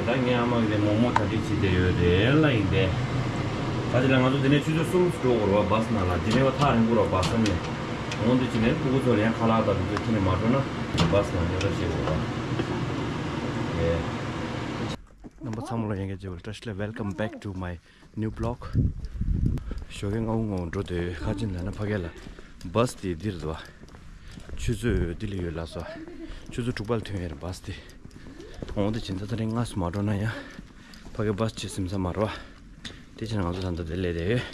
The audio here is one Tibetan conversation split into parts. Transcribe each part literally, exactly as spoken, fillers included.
ད་ངའི་ཨ་མ་གིས་མོག་མོག་གྲ་སྒྲིག་བྱེད་བསྡད་ཡོད་རེད་ལ། ཡིན་ཏེ། ད་དེ་ལ་ང་ཚོ་དེ་ནས་ཆུ་ཚོད་གསུམ་འགྲོ་དགོས་རེད་བ། བཱས་ནང་ལ་དེ་ནས་བ་ཐག་རིང་པོ་རེད་བ། བཱས་ནས་འོང་དུས་ཅི་ནས་སྤུ་གུ་ཚོ་ལ་ཡང་ཁ་ལག་དང་དེ་ཚོ་ཁྱེར་ནས་མ་འགྲོ་ན་བཱས་ནང་རྙོག་དྲ་བྱེད་དགོས་རེད་བ། ཡེ། རྣམ་པ་ཚང་མ་ལ་ཡང་བསྐྱར་བཀྲ་ཤིས་བདེ་ལེགས། Welcome back to my new vlog. ཞོགས་ཀས་སྔ་པོ་སྔ་པོ་འགྲོ་འདོད་ཡོད། ག་རེ་ཡིན་ལབ་ན་ཕ་གི་ལ་བཱས་དེ་འདིར་འདུག་བ། ཆུ་ཚོད་འདི་ལ་ཡོད་ལགས་སོ། ཆུ་ཚོད་དྲུག་པ་ལ་ཐོན་ཡོད་རེད་བཱས་དེ། འོང་དུས་ཕྱིན་ད་ད་རིང་སྔ་སོ་མ་འགྲོ་ན་ཡང་ཕ་གི་བཱས་ཅིག་ཟིན་ས་མ་རེད་བ། དེ་ཕྱིར་ང་ཚོ་ད་ལྟ་འདི་སླེབས་བསྡད་ཡོད།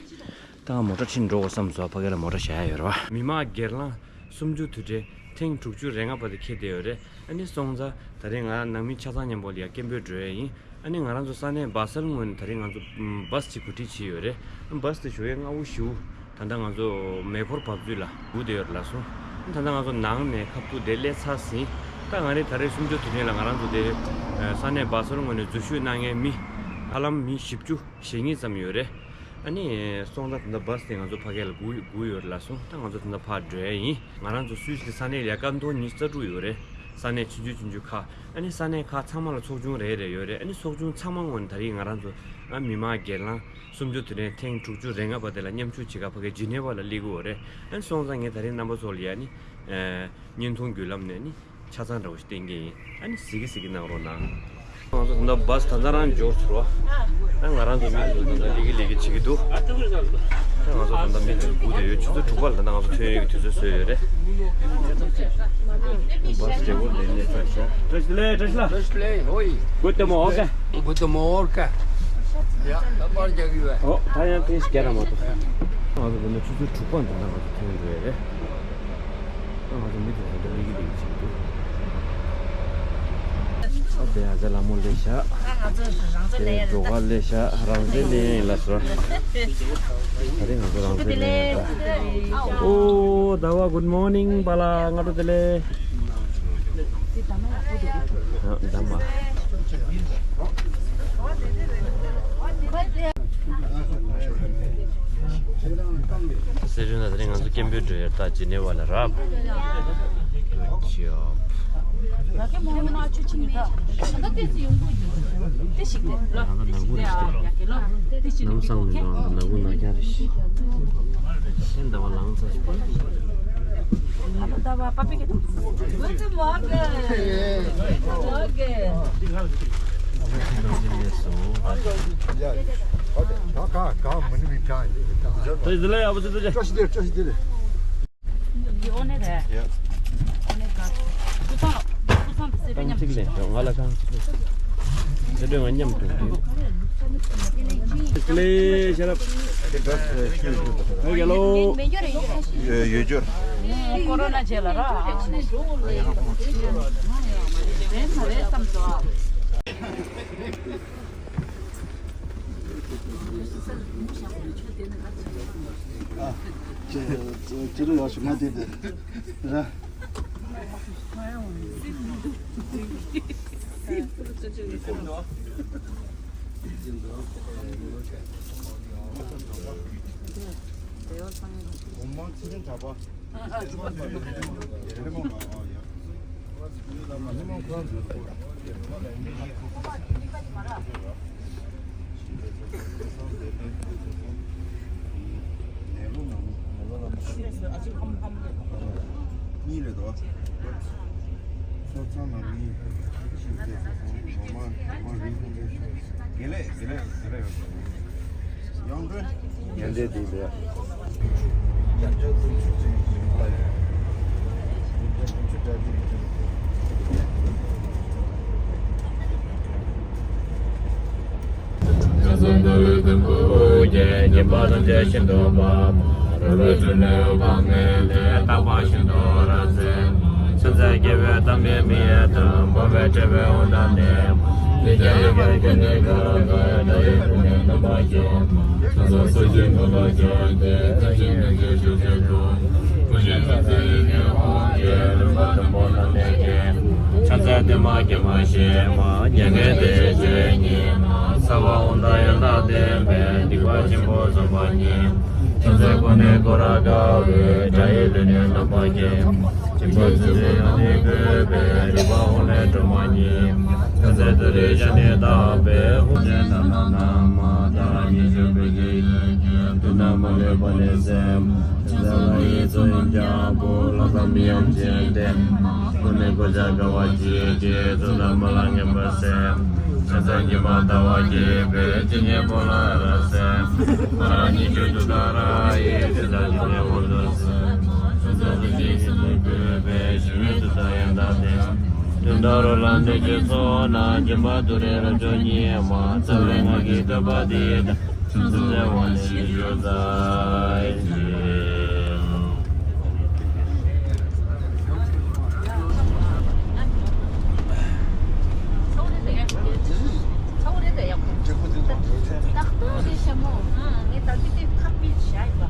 ད་ང་མོ་ཊ་ཁྲིད་འགྲོ་དགོས་བསམ་སོང་། ཕ་གི་ལ་མོ་ཊ་བཞག་ཡ་ཡོད་རེད་བ། མི་མང་སྒེར་ལངས་གསུམ་བཅུ་དུས་དྲན་ཐེངས་དྲུག་ཅུ་རེ་ལྔ་པ་དེ་འཁེལ་བསྡད་ཡོད་རེད། ཨ་ནི་སོང་ཙང་ད་རེས་ང་ནང་མི་ཆ་ཚང་མཉམ་པོ་ལ་ཡ་སྐད་འབོད་འགྲོ་ཡ་ཡིན། ཨ་ནི་ང་རང་ཚོ་ས་གནས་སྦ་སལ་ངོས་ནས་ད་རེས་ང་ཚོ་ཨམ་བཱས་ཅིག་གོ་སྒྲིག་བྱས་ཡོད་རེད། ཨ་བཱས་དེ་ཞོགས་ཀས་སྔ་པོ་ཞེ་པོ་ད་ལྟ་ང་ཚོ་མེ་འཁོར་བབས་ཚུལ་ལ་སྒུག་བསྡད་ཡོད་རེད་ལགས་སོ། ཨ་ད་ལྟ་ང་ཚོ་ནང་ནས་ཁ་ཐུག་དེ་སླེབས་ཚར་ཟིན། ད་ང་རེ་ད་རེས་གསུམ་བཅུ་དུས་དྲན་ལ་ང་རང་ཚོ་དེ་ས་གནས་སྦ་སལ་ངོས་ནས་འཛུལ་ཞུགས་གནང་མཁན་མི་ཧ་ལམ་མི་བཞི་བཅུ་ཞེ་གཉིས་ཙམ་ཡོད་རེད། ཨ་ནི་སོང་ཙང་ད་ལྟ་བཱས་དེ་ང་ཚོ་ཕ་གི་ལ་སྒུག་སྒུག་ཡོད་རེད་ལགས་སོ། ད་ང་ཚོ་ད་ལྟ་ཕར་འགྲོ་ཡ་ཡིན། ང་རང་ཚོ་སུད་སི་གི་ས་གནས་ལ་ཡ་ཀན་ཊོན་ཉི་ཤུ་རྩ་དྲུག་ཡོད་རེད། ས་གནས་ཆུང་ཆུང་ཆུང་ཆུང་ཁག་ཨ་ནི་ས་གནས་ཁག་ཚང་མ་ལ་ཚོགས་ཆུང་རེ་རེ་ཡོད་རེད། ཨ་ནི་ཚོགས་ཆུང་ཚང་མ་ངོས་ནས་ད་རེས་ང་རང་ཚོ་ཨ་མི་མང་སྒེར་ལངས་གསུམ་བཅུ་དུས་དྲན་ཐེངས་དྲུག་ཅུ་རེ་ལྔ་པ་དེ་ལ་མཉམ་ཞུགས་བྱེད་ག་ཕ་གི་ཇི་ནེ་ཝ་ལ་སླེབས་ཀྱི་ཡོད་རེད། ཨ་ནི་སོང་ཙང་ངས་ད་རེས་རྣམ་པ་ཚོ་ལ་ཡ་ནི་བརྙན་ཐུང་བརྒྱུད་ལམ་ནས་ནི་ཆ་ཚང་འདྲ་བོ་ཞིག་བསྟན་གྱི་ཡིན། ཨ་ནི་གཟིགས་གི་གཟིགས་གི་གནང་རོགས་གནང་། ང་ཚོ་ད་ལྟ་བཱས་ད་ལྟ་རང་འབྱོར་ཚར་བ། ཨ་ང་རང་ཚོ་མི་ཚོ་ད་ལྟ་ལི་ཀི་ལི་ཀི་བྱེད་ཀྱི་འདུག་ཨ་ང་ཚོ་ད་ལྟ་མི་ཚོ་སྒུག་བསྡད་ཡོད། ཆུ་ཚོད་དྲུག་པ་ལ་ད་ལྟ་ང་ཚོ་ཐོན་ཡས་ཀྱི་དུས་ཚོད་བཟོས་ཡོད་རེད། བཱས་བདེ་པོ་ལེན་ལེ་ཚར་ཤག་བཀྲ་ཤིས་བདེ་ལེགས། བཀྲ་ཤིས་ལགས། བཀྲ་ཤིས་ལགས། ཧོའི། Guten Morgen. Guten Morgen. ཡ་ད་པར་རྒྱག་གི་ཡོད། ཨོ་ད་ཡང་ཏིས་རྒྱག་ར་མ་གཏོགས། ང་ཚོ་ད་ལྟ་ཆུ་ཚོད་དྲུག་པ་འདི་ན་ང་ཚོ་ཐོན་འགྲོ་ཡས་རེད། ང་ཚོ་མི་དེ་ཚོ་འདི་ལི་ཀི་ལི་ཀི་བྱེད་ཀྱི་འདུག་ཨ་དེ་ཨ་ཅག་ལྷ་མོ་སླེབས་ཤག་དེ་འགྲོ་ག་སླེབས་ཤག་རང་བཙན་ལེན་ཡིན་ལ་སོ། ད་རེས་ང་ཚོ་རང་བཙན་ལེན་ཡིན་ལ། ཨོ་ཟླ་བ། Good morning. པཱ་ལགས་སྔ་དྲོ་བདེ་ལེགས། ཨ་ཟླ་མ། སེ་རུ་ན་དེ་རིང་ང་ཚོ་སྐད་འབོད་འགྲོ་ཡ་ད་ཇི་ནེ་ཝ་ལ་རེད། Good job. ང་ཚོ་ནག་པོ་རེད་ཤག་ལམ་སང་ནས་ནང་ནག་པོ་ནག་རྐྱང་རེད་ཤག་ཨེ་ཟླ་བ་ལངས་ཚར་ཤག Guten Morgen. Guten Morgen. བཀྲ་ཤིས་བདེ་ལེགས། བཀྲ་ཤིས་བདེ་ལེགས། འདི་ཨོ་ནེ་རེད། ཡ། ཨོ་ནེ་ག་ཀུ་ཚང་ཀུ་ཚང་དུ་སེ་རུ་ཉམས་ང་ལ་ཁང་གཅིག་ལས། སེ་རུ་ང་མཉམ་དུ་འདུག་ལེ་ཤ་རབ། ཧེ་ག་ལོ། ཡོད་ཡོད་འབྱོར། ཀོ་རོ་ན་རྗེས་ལ་ར། རེད་མ་རེད་བསམ་སོང་། ཨ། ཅི་ཅི་རུ་ཡོད་ཞུ་ང་དེ་དེ་ར། དགེ་ལེགས་དགེ་ལེགས་དགེ་ལེགས། ཡོང་དོན། ཡོན་ཏན་འདི་འདྲ། ཚོན་ཚོན་ཀུན་ནས་བསྐོར་རབ་དགའ་བའི། དགྲ་ཡི་ལུས་ནི་རྣམ་པར་བརྒྱན། སྦྱིན་པ་ཚུལ་འཛིན་ཡང་ནི་གུས་པས། རིག་པ་འོང་ལས་སྒྲོན་མ་ཉིད། ཚོན་ཚོན་ཏུ་རེ་ཞབས་ནི་བརྡབས་པས། ཧཱུྃ་ཕཊ་ན་ན་ན་མ། ཏཱ་ར་གཉིས་བརྗོད་བོད་ཀྱི་ཡི་གེ། དུག་རྣམས་མ་ལུས་པ་ནི་སེལ། ཚོན་ཚོན་ལ་ཡི་ཚོགས་ཡོན་རྒྱལ་པོ། ལྷ་དང་མི་འམ་ཅི་ཡང་བསྟེན། ཀུན་ནས་གོ་ཆ་དགའ་བ་བརྗིད་ཀྱིས། ཚོན་ཚོན་མ་ལ་ངན་པ་སེལ། ཚོན་ཚོན་གྱིས་མ་དག་པ་བགྱིས་པའི། ཇི་སྙེད་པོ་ལ་རབ་གསལ། ཏཱ་ར་གཉིས་བརྗོད་ཏུཏྟཱ་ར་ཡིས། ཚོན་ཚོན་ཀུན་ནས་འོག་ཏུ་སོང་། ཚོན་ཚོན་ཚོགས་ཀྱི་ཡི་གེ་བཀོད་པས། ཞི་བའི་ཏུཏྟཱ་ཡང་དག་བསྟན། ཏུཏྟཱ་རོ་ལ་གནོད་བྱེད་ཚོགས་རྣམས། སྦྱིན་པ་ཏུ་རེ་རབ་མཆོག་ཉིད་མ། རྩ་བའི་སྔགས་ཀྱི་བསྟོད་པ་འདི་དང་། ཚོན་ཚོན་ཚོགས་པ་ནི་ཞེས་བརྗོད་མཛད་ཅིང་། ཚ་བོ་རེད་ད་ཡག་པོ། ཏག་ཏག་རེད་ཤག་མོ། ཨ། ངས་ད་ལྟ་དེ་ཁ་པར་བཞག་ཡིན་པ།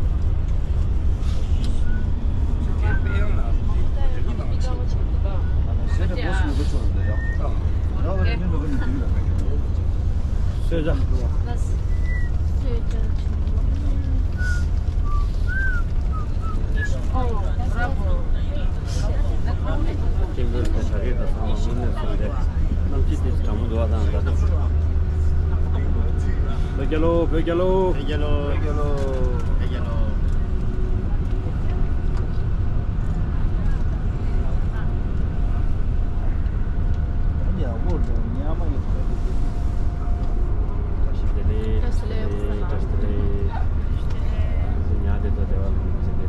ཐེངས་འདིར་བོད་རྒྱལ་ལོ། བོད་རྒྱལ་ལོ། བོད་རྒྱལ་ལོ། བོད་རྒྱལ་ལོ། བཀྲ་ཤིས་བདེ་ལེགས། བཀྲ་ཤིས་བདེ་ལེགས། བཀྲ་ཤིས་བདེ་ལེགས། ཉལ་བསྡད་དང་བདེ་བ་ལ་ཉིན་མཚན་བདེ།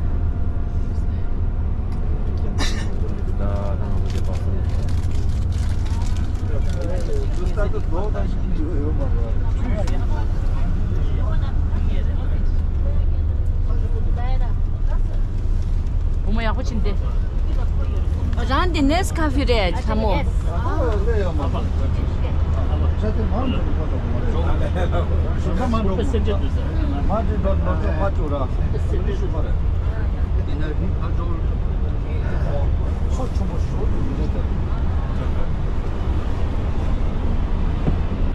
བུ་མོ་ཡག་པོ་ཕྱིན་ཏེ། རང་འདི་ནེས་ཀ་ཕི་རེད་ལྷ་མོ།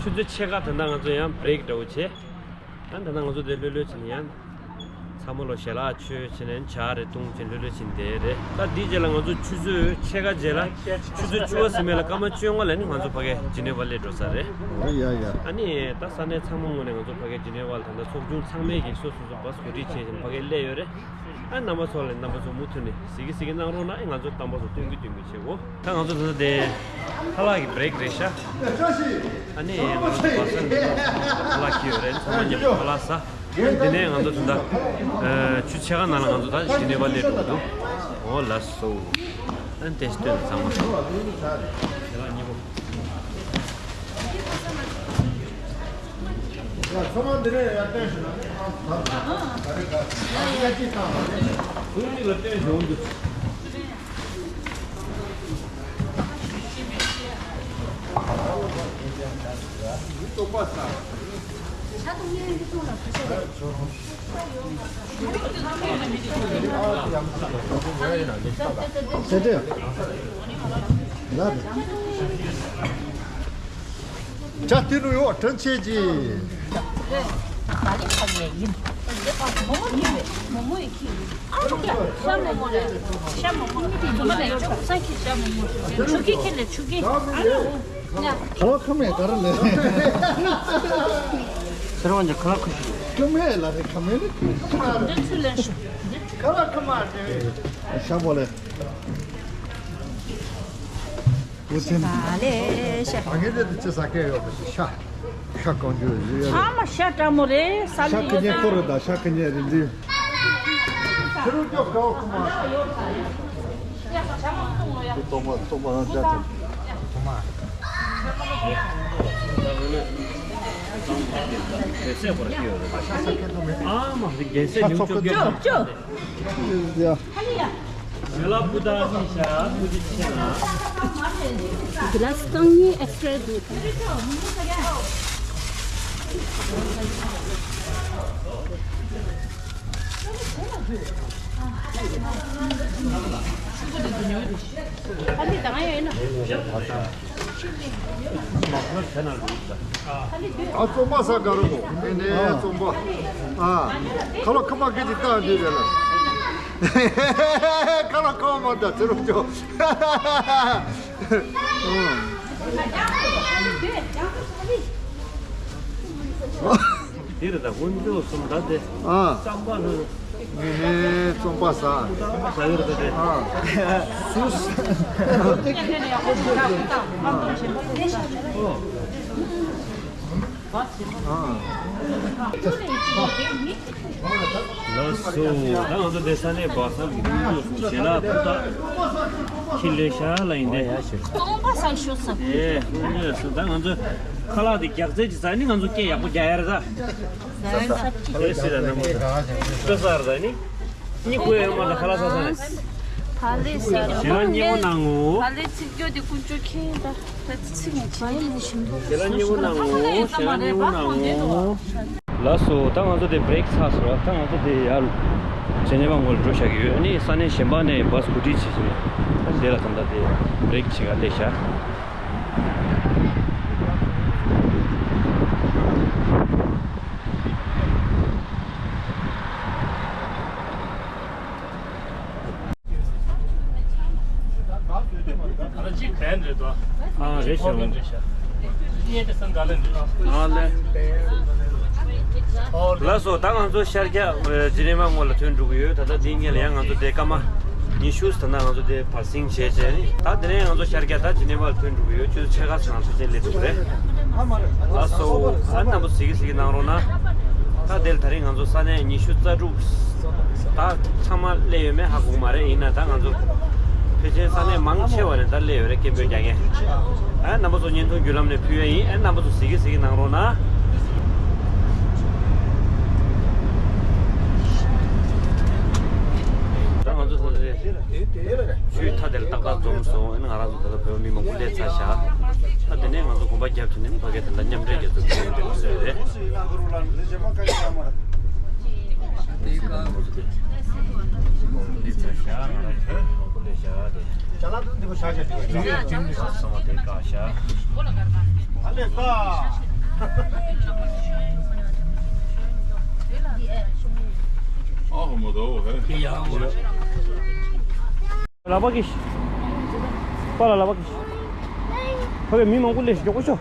ཆུ་ཚོད་ཕྱེད་ཀ་ད་ལྟ་ང་ཚོ་ཡང་བྷི་རེག་འདྲ་བོ་བྱས། ཨ་ད་ལྟ་ང་ཚོ་དེ་ལྷོད་ལྷོད་བྱས་ནས་ཡང་ཚ་མོ་ལོ་ཞལ་ལག་མཆོད་བྱས་ནས་ཇ་རེ་བཏུང་བྱས་ལྷོད་ལྷོད་བྱས་ནས་བསྡད་རེད། ད་འདིའི་རྗེས་ལ་ང་ཚོ་ཆུ་ཚོད་ཕྱེད་ཀ་རྗེས་ལ་ཆུ་ཚོད་བཅུ་པ་ཟིན་མེད་ལ་སྐར་མ་བཅོ་ལྔ་ལ་ནི་ང་ཚོ་ཕ་གི་ཇི་ནི་ཝ་སླེབས་འགྲོ་ས་རེད། ཨ་ནི་ད་ས་གནས་ཚང་མ་ངོས་ནས་ང་ཚོ་ཕ་གི་ཇི་ནི་ཝ་ལ་ད་ལྟ་ཚོགས་ཆུང་ཚང་མས་ཀྱིས་སོ་སོ་སོ་བ་སི་གོ་སྒྲིག་བྱས་བྱས་ནས་ཕ་གི་སླེབས་ཡོད་རེད། ཨ་རྣམ་པ་ཚོ་ལ་རྣམ་པ་ཚོ་མུ་མཐུད་ནས་གཟིགས་གི་གཟིགས་གི་གནང་རོགས་གནང་། ང་ཚོ་རྟག་པར་དུ་སྟོན་གི་སྟོན་གི་བྱེད་དགོས། ད་ང་ཚོ་ད་ལྟ་དེ་ཁ་ལག་གི་བྷི་རེག་རེད་ཤག་ཨ་ནི་ང་ཚོ་བ་སང་ཁ་ལག་ཁྱེར་ཡོད་རེད། ཚང་མ་མཉམ་དུ་ཁ་ལག་ཟ། དེ་ནས་ང་ཚོ་ད་ལྟ་ཆུ་ཚོད་ཕྱེད་ཀ་ནང་ལ་ང་ཚོ་ད་ཇི་ནི་ཝ་སླེབས་འགྲོ་གི་འདུག་འོ་ལགས་སོ། ཨ་ནི་དེ་སྟོན་ཚང་མ། ཡ་ཚང་མ་འདི་ནས་ཡར་སྟོན་ཞུ་ན། ད་ད་རེ་ག་ཡ་ཅི་བཏང་བ་རེད། ཁོང་གཉིས་ལ་སྟོན་བྱུང་འདུག་ཟེར་དེ། ལ་རེད། ཇ་དེ་རུ་ཡོད་དྲིན་ཆེ་གྱིས། ད་ལི་ཕ་གི་ཡིན། མོ་མོ་ཡིན་པས། མོ་མོ་ཡིན་ཁྱི་ཡིན། ཨ་ཅོ་ཀྱ་ཤ་མོ་མོ་རེད། ཤ་མོ་མོ་ནི་དེ་ཚོ་མ་ལས་ཅོག་ས་ཁྱི་ཤ་མོ་མོ་ཆུ་ཀི་ཁྱི་ལས་ཆུ་ཀི་ཨ་རོ་ཡ། ཁ་ལག་ཁ་མེད་ག་རེ་ལས། ཁ་ལག་ཁ་མེད་ལ་རེད་ཁ་མེད་ནི། འདི་ཚུར་ལེན་ཤོག་ཁ་ལག་ཁ་མ་རེད། ཤ་བོ་ལས། ཨུ་ཚན། ད་ལས་ཤ། ད་ངས་དེ་དུ་ཅི་ཟ་སྐད་ཡོད་པ་ཞིག་ཤ། ཤ་གང་རྒྱུ་ཡོད་ཡོད། ཚང་མ་ཤ་འདྲ་མོ་རེད་ས་ལ་ཤ་ཡོད་ཀི་ཉེ་ད། ཁོ་རེད་ད་ཤ་ཀི་ཉེ་རེད་འདི། ཁྱི་རུ་ཀྱོག་ཀའོ་ཁུ་མ། ཏོག་པ་ཏོག་པ་རང་ཅག་ཏུ། ཁུ་མ། རྒྱལ་སྲས་བོར་གྱི་ཡོད་རེད། ཨ་མ་རྒྱལ་སྲས་ཉུང་ཅོག་ཅོག་ཅོག་ཡ། ཞལ་ལག་སྤུ་དག་ནི་ཤ་སྤུ་ཅི་ཆེ་ན། གི་ལ་སི་རྐང་གཉིས་ཨེག་སི་ཊ་ར་འདུག་ཨ་ནི་ད་ང་ཡོད་ན། ཨ་རྩོམ་པ་ས་ག་རུ་གོ། ཨེ་ནས་རྩོམ་པ། ཨ། ཁ་ལོ་ཁ་པར་སྐད་ཅིག་བཏང་དུས་རེད་ལ། ཁ་ལོ་ཁ་པར་མ་བཏང་ཚེ་རོགས་ཅོ། འདིར་ད་ཀུན་སྤྱོད་གསུམ་ད་དེ། ཨ། རྩོམ་པ་ལ། ངེ་རྩོམ་པ་ཟ། ཟ་གི་རེད་ད་དེ། ཨ། སུས། ཨ། ལགས་སོ། ད་ང་ཚོ་དེ་ས་གནས་སྦག་སྦག་གི་ནང་དུ་ཞལ་ལག་ཕུ་ཐག་ཁྱི་ལས་ཤ་ལ་ཡིན་ཏེ། སྟོང་པ་ས་ཤོ་ས། ཨེ་ལགས་སོ། ད་ང་ཚོ་ཁ་ལག་དེ་རྒྱག་རྩལ་གྱི་ས་ནི་ང་ཚོ་སྐད་ཡག་པོ་རྒྱག་ཡ་རེད་ད། ཨེ་སི་ད་ནམ་པོ་ད་ཤོ་ས་རེད་ད་ནི། གཉིད་ཁུག་ཡོད་མ་ད་ཁ་ལག་ཟ་ས་ནས། ཕ་ལེ་ས་རེད། ཞལ་ལག་མཉེས་པོ་གནང་ངོ་། ཕ་ལེ་ཚིག་སྐྱོ་དེ་ཀུན་སྤྱོད་མཁན་ད། ཞལ་ལག་མཉེས་པོ་གནང་ངོ་། ཞལ་ལག་མཉེས་པོ་གནང་ངོ་། ལགས་སོ། ད་ང་ཚོ་དེ་བྷི་རེག་ཚར་སོང་ར། ད་ང་ཚོ་དེ་ཡར་ཇི་ནི་ཝ་ངོས་ལ་འགྲོ་བཞག་གི་ཡོད། ཨ་ནི་ས་གནས་གཞན་པ་ནས་བྷ་སི་གོ་སྒྲིག་བྱེད་བཞིན་ཡོད། ད་དེ་ལ་ད་ལྟ་དེ་བྷི་རེག་བྱེད་ག་སླེབས་ཤག་ཨ་གཅིག་བན་རེད་དོ། ཨ་རེད་ཤག་ཨ་ལེ། ལགས་སོ། ད་ང་ཚོ་ཤར་རྒྱག་ཇི་ནི་ཝ་ངོས་ལ་ཐོན་འགྲོ་གི་ཡོད། ད་ལྟ་འདིའི་སྔོན་ལ་ཡང་ང་ཚོ་དེ་སྐར་མ་ཉི་ཤུ་ཙམ་ད་ལྟ་ང་ཚོ་དེ་བར་སེང་བྱས་བྱས་ནི། ད་དེ་ནས་ང་ཚོ་ཤར་རྒྱག་ད་ཇི་ནི་ཝ་ལ་ཐོན་འགྲོ་གི་ཡོད། ཆུ་ཚོད་ཕྱེད་ཀ་ཙམ་ནང་ཕལ་ཆེར་སླེབས་འགྲོ་གི་རེད། ལགས་སོ། ཨ་རྣམ་པ་གཟིགས་གཟིགས་གནང་རོགས་གནང་། ད་དེ་ལ་དེ་རིང་ང་ཚོ་ས་གནས་ཉི་ཤུ་རྩ་དྲུག་ད་ཚང་མ་སླེབས་ཡོད་མེད་ཧ་གོ་གི་མ་རེད། ཡིན་ན་ད་ང་ཚོ་ཕལ་ཆེར་ས་གནས་མང་ཆེ་བ་ནས་ད་སླེབས་ཡོད་རེད། སྐད་འབོད་རྒྱག་མཁན། ཨ་རྣམ་པ་ཚོ་བརྙན་ཐུང་བརྒྱུད་ལམ་ནས་ཕུལ་ཡ་ཡིན། ཨ་རྣམ་པ་ཚོ་གཟིགས་གཟིགས་གནང་རོགས་གནང་། ད་ང་ཚོ་ད་ཆུའི་མཐའ་དེར་ཏག་ཏག་འཛོམས་སོང་། ཨ་ནི་ང་རང་ཚོ་ད་ལྟ་བོད་མི་མང་པོ་སླེབས་ཚར་ཤག་ཨ་དེ་ནས་ང་ཚོ་གོམ་པ་རྒྱབ་བྱས་ནས་ཕ་གིར་ད་ལྟ་མཉམ་འབྲེལ་རྒྱལ་ཚོགས་ཀྱི་འདེམས་ཐོན་བཟོས་རེད། སླེབས་ཚར་ཤག་ང་རང་ཚོ་མང་པོ་སླེབས་ཤག་དེ། ཅ་ལག་འདི་འདི་བཞག་བཞག་འདུག་ཡ། ཅིང་ལི་སོང་བ་དེ་བཀག་བཞག་ཨ་ལས་ཀ་ཨ་ཧོ་མོ་དོ་ཧེ། ལ་བ་གིས། པ་ལ་ལ་བ་གིས། ཕ་གི་མི་མང་པོ་སླེབས་ཤག་མགྱོགས་པོ་ཤོག་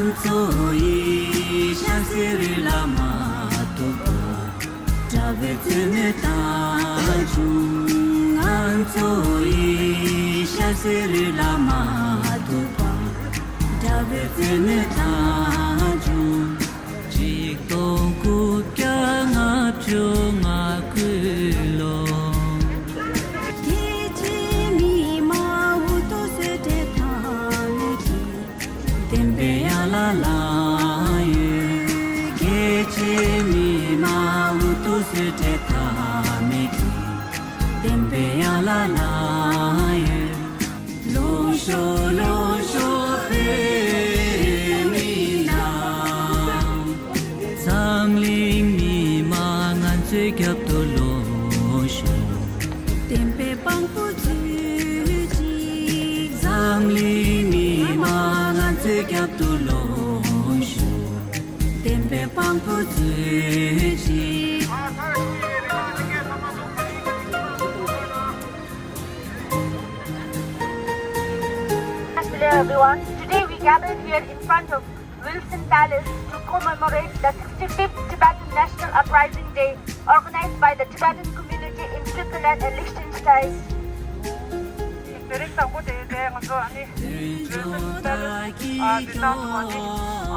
ང་ཚོ་ཡི་ཤ་ཟེར་ལ་མ་ཐུག་པ། དགྲ་བོའི་བཙན་གནོན་དང་བྱུང་། ང་ཚོ་ཡི་ཤ་ཟེར་ལ་མ་ཐུག་པ། དགྲ་བོའི་བཙན་གནོན་དང་བྱུང་། ཆིག་སྟོང་དགུ་བརྒྱ་ལྔ་བཅུ་ང་དགུ་ལོ། རྒྱལ་གཅེས་མི་མང་འུ་ཐུག་གསོད་བྲེག་དང་མི་གི། བདེན་པའི་ཡན་ལག་ལ་ཡོད། རྒྱལ་གཅེས་མི་མང་འུ་ཐུག་གསོད་བྲེག་དང་མི་གི། བདེན་པའི་ཡན་ལག་ལ་ཡོད། ལོངས་ཤོག་ལོངས་ཤོག་བོད་མི་རྣམས། འཛམ་གླིང་མི་མང་ང་ཚོའི་རྒྱབ་ཏུ་ལོངས་ཤོག་བདེན་པའི་དཔང་པོ་མཛོད་ཅིག་འཛམ་གླིང་མི་མང་ང་ཚོའི་རྒྱབ་ཏུ་ལོངས་ཤོག་བདེན་པའི་དཔང་པོ་མཛོད་ཅིག Hello everyone. Today we gathered here in front of Wilson Palace to commemorate the sixty-fifth Tibetan National Uprising Day organized by the Tibetan community in Switzerland and Liechtenstein. ང་ཚོ་ཨ་ནི་རེ་ལི་ཇི་ཡས་པེ་ལེ་སི་ཨ་འདི་ཚང་དུ་ཨ་ནི་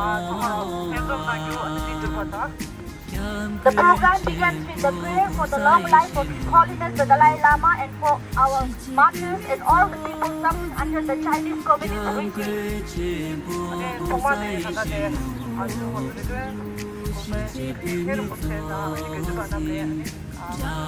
ཨ་ཚང་མ་ལ་ཐེ་ཚོམ་གནང་རྒྱུ་ཨ་ནི་འདི་འདུག་པ་དང་། The program begins with the prayer for the long life of His Holiness the Dalai Lama and for our martyrs and all the people suffering under the Chinese Communist regime. ཨ་ནི་ཐོག་མ་ནས་ད་ལྟ་དེ་ཨ་ནི་ཐོག་མ་ནས་རེ་ལི་ཇི་ཡས་པེ་ལེ་སི་ཨ་ནི་དགེ་འདུན་པ་རྣམས་ལ་ཨ་ནི།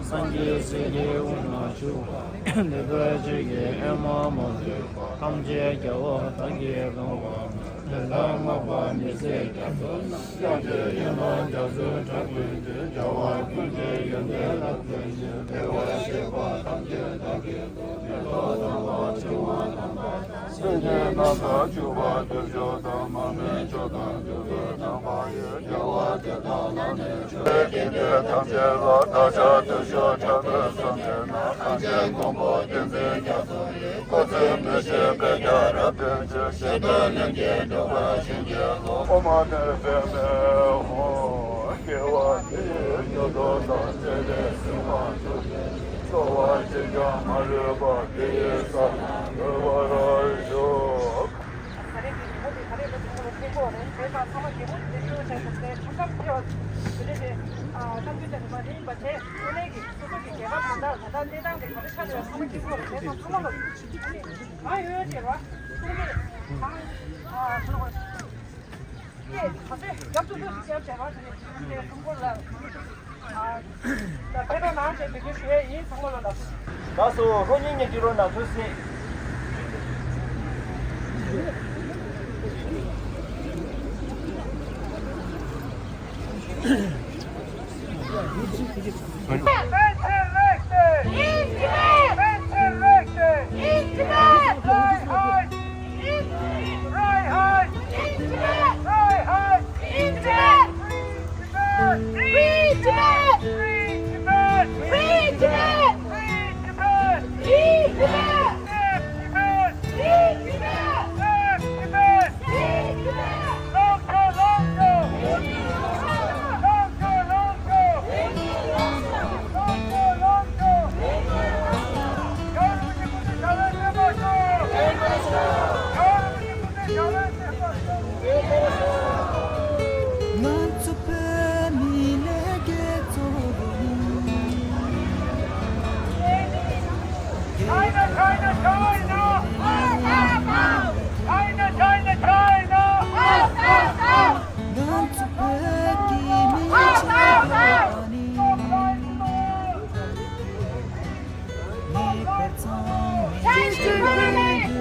སངས་རྒྱས་སྲས་ཀྱི་དབུས་ན་བཞུགས་པ། འདི་ལྟར་ཆོས་ཀྱི་ཨ་མ་མ་ལུས་པ། ཐམས་ཅད་རྒྱལ་བ་དག་གིས་བཟུང་བ། དེ་ལྟར་བསྔགས་པ་མི་ཟད་རྒྱ་མཚོ་རྣམས། ཡང་དག་ཡོན་ཏན་རྒྱ་མཚོའི་གྲགས་ཀུན་ཏུ། རྒྱལ་བ་ཀུན་གྱི་ཡོན་ཏན་རབ་ཏུ་ཕྱུག། དེ་བས་གཤེགས་པ་ཐམས་ཅད་བདག་གིས་སེམས་ཀྱི་རྣམ་པར་འཕྲུལ་པ་བསྟོད་པ་དང་། སེམས་ཀྱི་རྣམ་པར་འཕྲུལ་པ་སྟོབས་བཅུ་དང་། མ་རྨོས་ཆོས་དང་ཐུགས་སུ་བཟུང་བ་ཡི། རྒྱལ་བ་དེ་དག་ལ་ནི་ཆོས་ཀྱི་འདུན། ཐམས་ཅད་ལ་བདག་ཅག་བདུད་ཤོག་དྲག་པོས་གསུམ་བསྟེན་ན། གངས་ཅན་མགོན་པོ་བསྟན་འཛིན་རྒྱ་མཚོ་ཡི། སྐུ་ཚེ་མི་ཤིགས་པའི་རྒྱ་རབ་བརྟན་ཅིང་། གཤེགས་པའི་ལྷུན་གྱིས་གྲུབ་པར་བྱིན་གྱིས་རློབས། ཨོཾ་ཨ་ནི་པདྨེ་ཧཱུྃ། དགེ་བ་འདི་ཡིས་མྱུར་དུ་བདག། སྲིད་པའི་སེམས་ཁམས་འཁྲུགས་ཏེ། འཚོ་བ་གཅིག་ཀྱང་མ་ལུས་པ། དེ་ཡི་ས་ལ་གྲོལ་བར་ཤོག། ད་རེས་ཀྱི་ཉིན་མོ་འདི་ད་རེས་ལ་དུས་ཚོད་ལ་ཕེབས་པ་རེད། དེ་དང་ཚང་མ་རྒྱལ་པོ་དེ་ཚོའི་ཆེད་དུ་དེ་ཁྲམ་ཁྲམ་ཐེ་བ་དེ་འདྲ་དེ་གཏམ་རྒྱུད་ཅན་དུ་མ་དེ་ཡིན་པ་བྱས། དངོས་གནས་ཀྱི་སོ་སོ་གི་རྒྱལ་ཁབ་དོན་དག་ད་ལྟ་གནས་སྟངས་དེ་ག་འདྲ་ཆགས་ཡོད་ཚང་མ་ཁྱེད་ཚོ་ལ་དེ་དང་ཚང་མ་ལ་ཨ་ནི་གང་ཡོད་ཡོད་བྱས་ར་ཚོགས་མི་གང་ཨ་ཚང་མ་ཡེ་ག་ཚོད་རྒྱབ་ཏུ་ཏུ་ཞིག་བྱས་བྱས་ར་དེ་ནས་དེ་ཀྲུང་གོ་ལ། ལགས་སོ། ལྷོ་གཉིས་ཉན་གྱི་རོགས་གནང་། ཐུགས་རྗེ་ཆེ། Menschenrechte! In Tibet! Menschenrechte! In Tibet! Freiheit! In Tibet! Freiheit! In Tibet! Free Tibet! Free Tibet! Free Tibet! Free Tibet! Free Tibet! Free Tibet! Free Tibet! Free Tibet! ང་ཚོ་བོད་མི་ལས་སྐྱེ་ཚོགས་ཡིན། China, China, China! China, China, China! ང་ཚོ་བོད་ཀྱི་མི་ཆེན་པོ་ནི།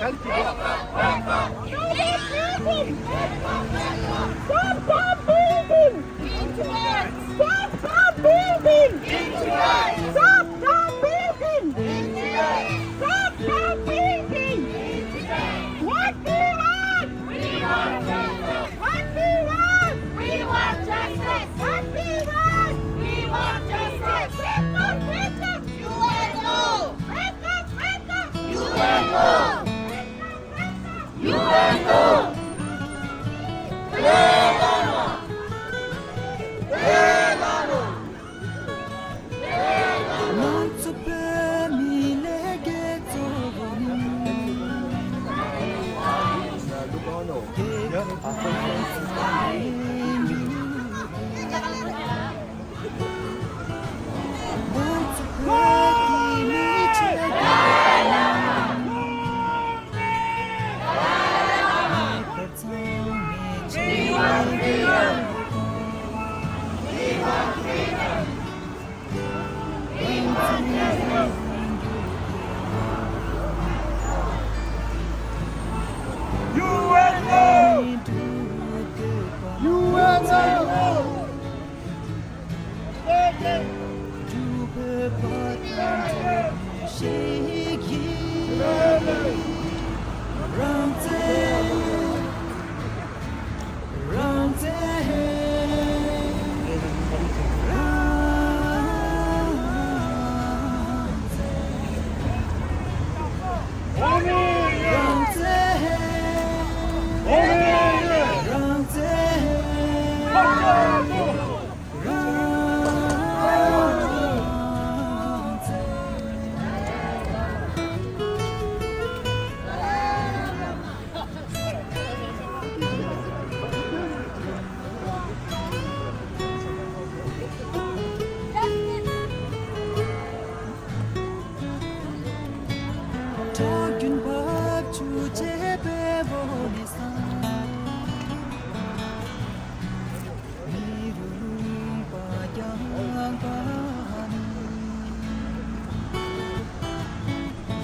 Stop the beating! Stop the beating! Stop the beating! Stop the beating! What do you want? We want justice! What do you want? We want justice! What do you want? We want justice! Wake up, wake up! U N O! Wake up, wake up! U N O! Wake up, wake up! U N O!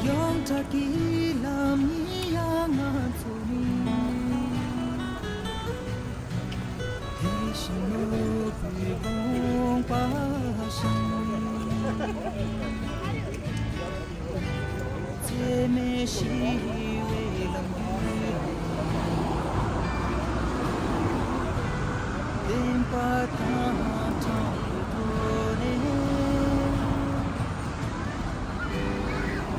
ཡོངས་གྲགས་ཀྱི་ལམ་ཡིན་ཡང་ང་ཚོ་ནི། དེ་བཞིན་ནོར་བུའི་དགོངས་པ་བཞིན། འཚེ་མེད་ཞི་བའི་ལམ་བརྒྱུད་དེ། བདེན་པ་དང་དྲང་པོའི་ཐོག་ནས།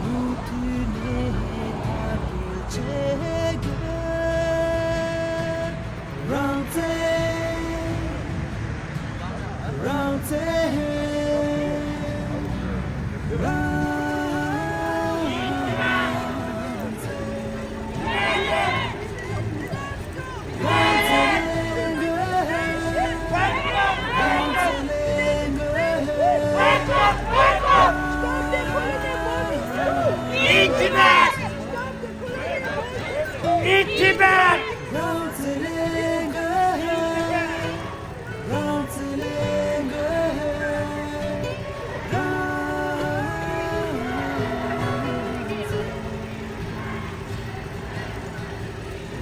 མུ་མཐུད་ནས་དར་རྒྱས་བྱེད་དགོས། རང་བཙན། རང་བཙན། རང་བཙན། In Tibet! In Tibet!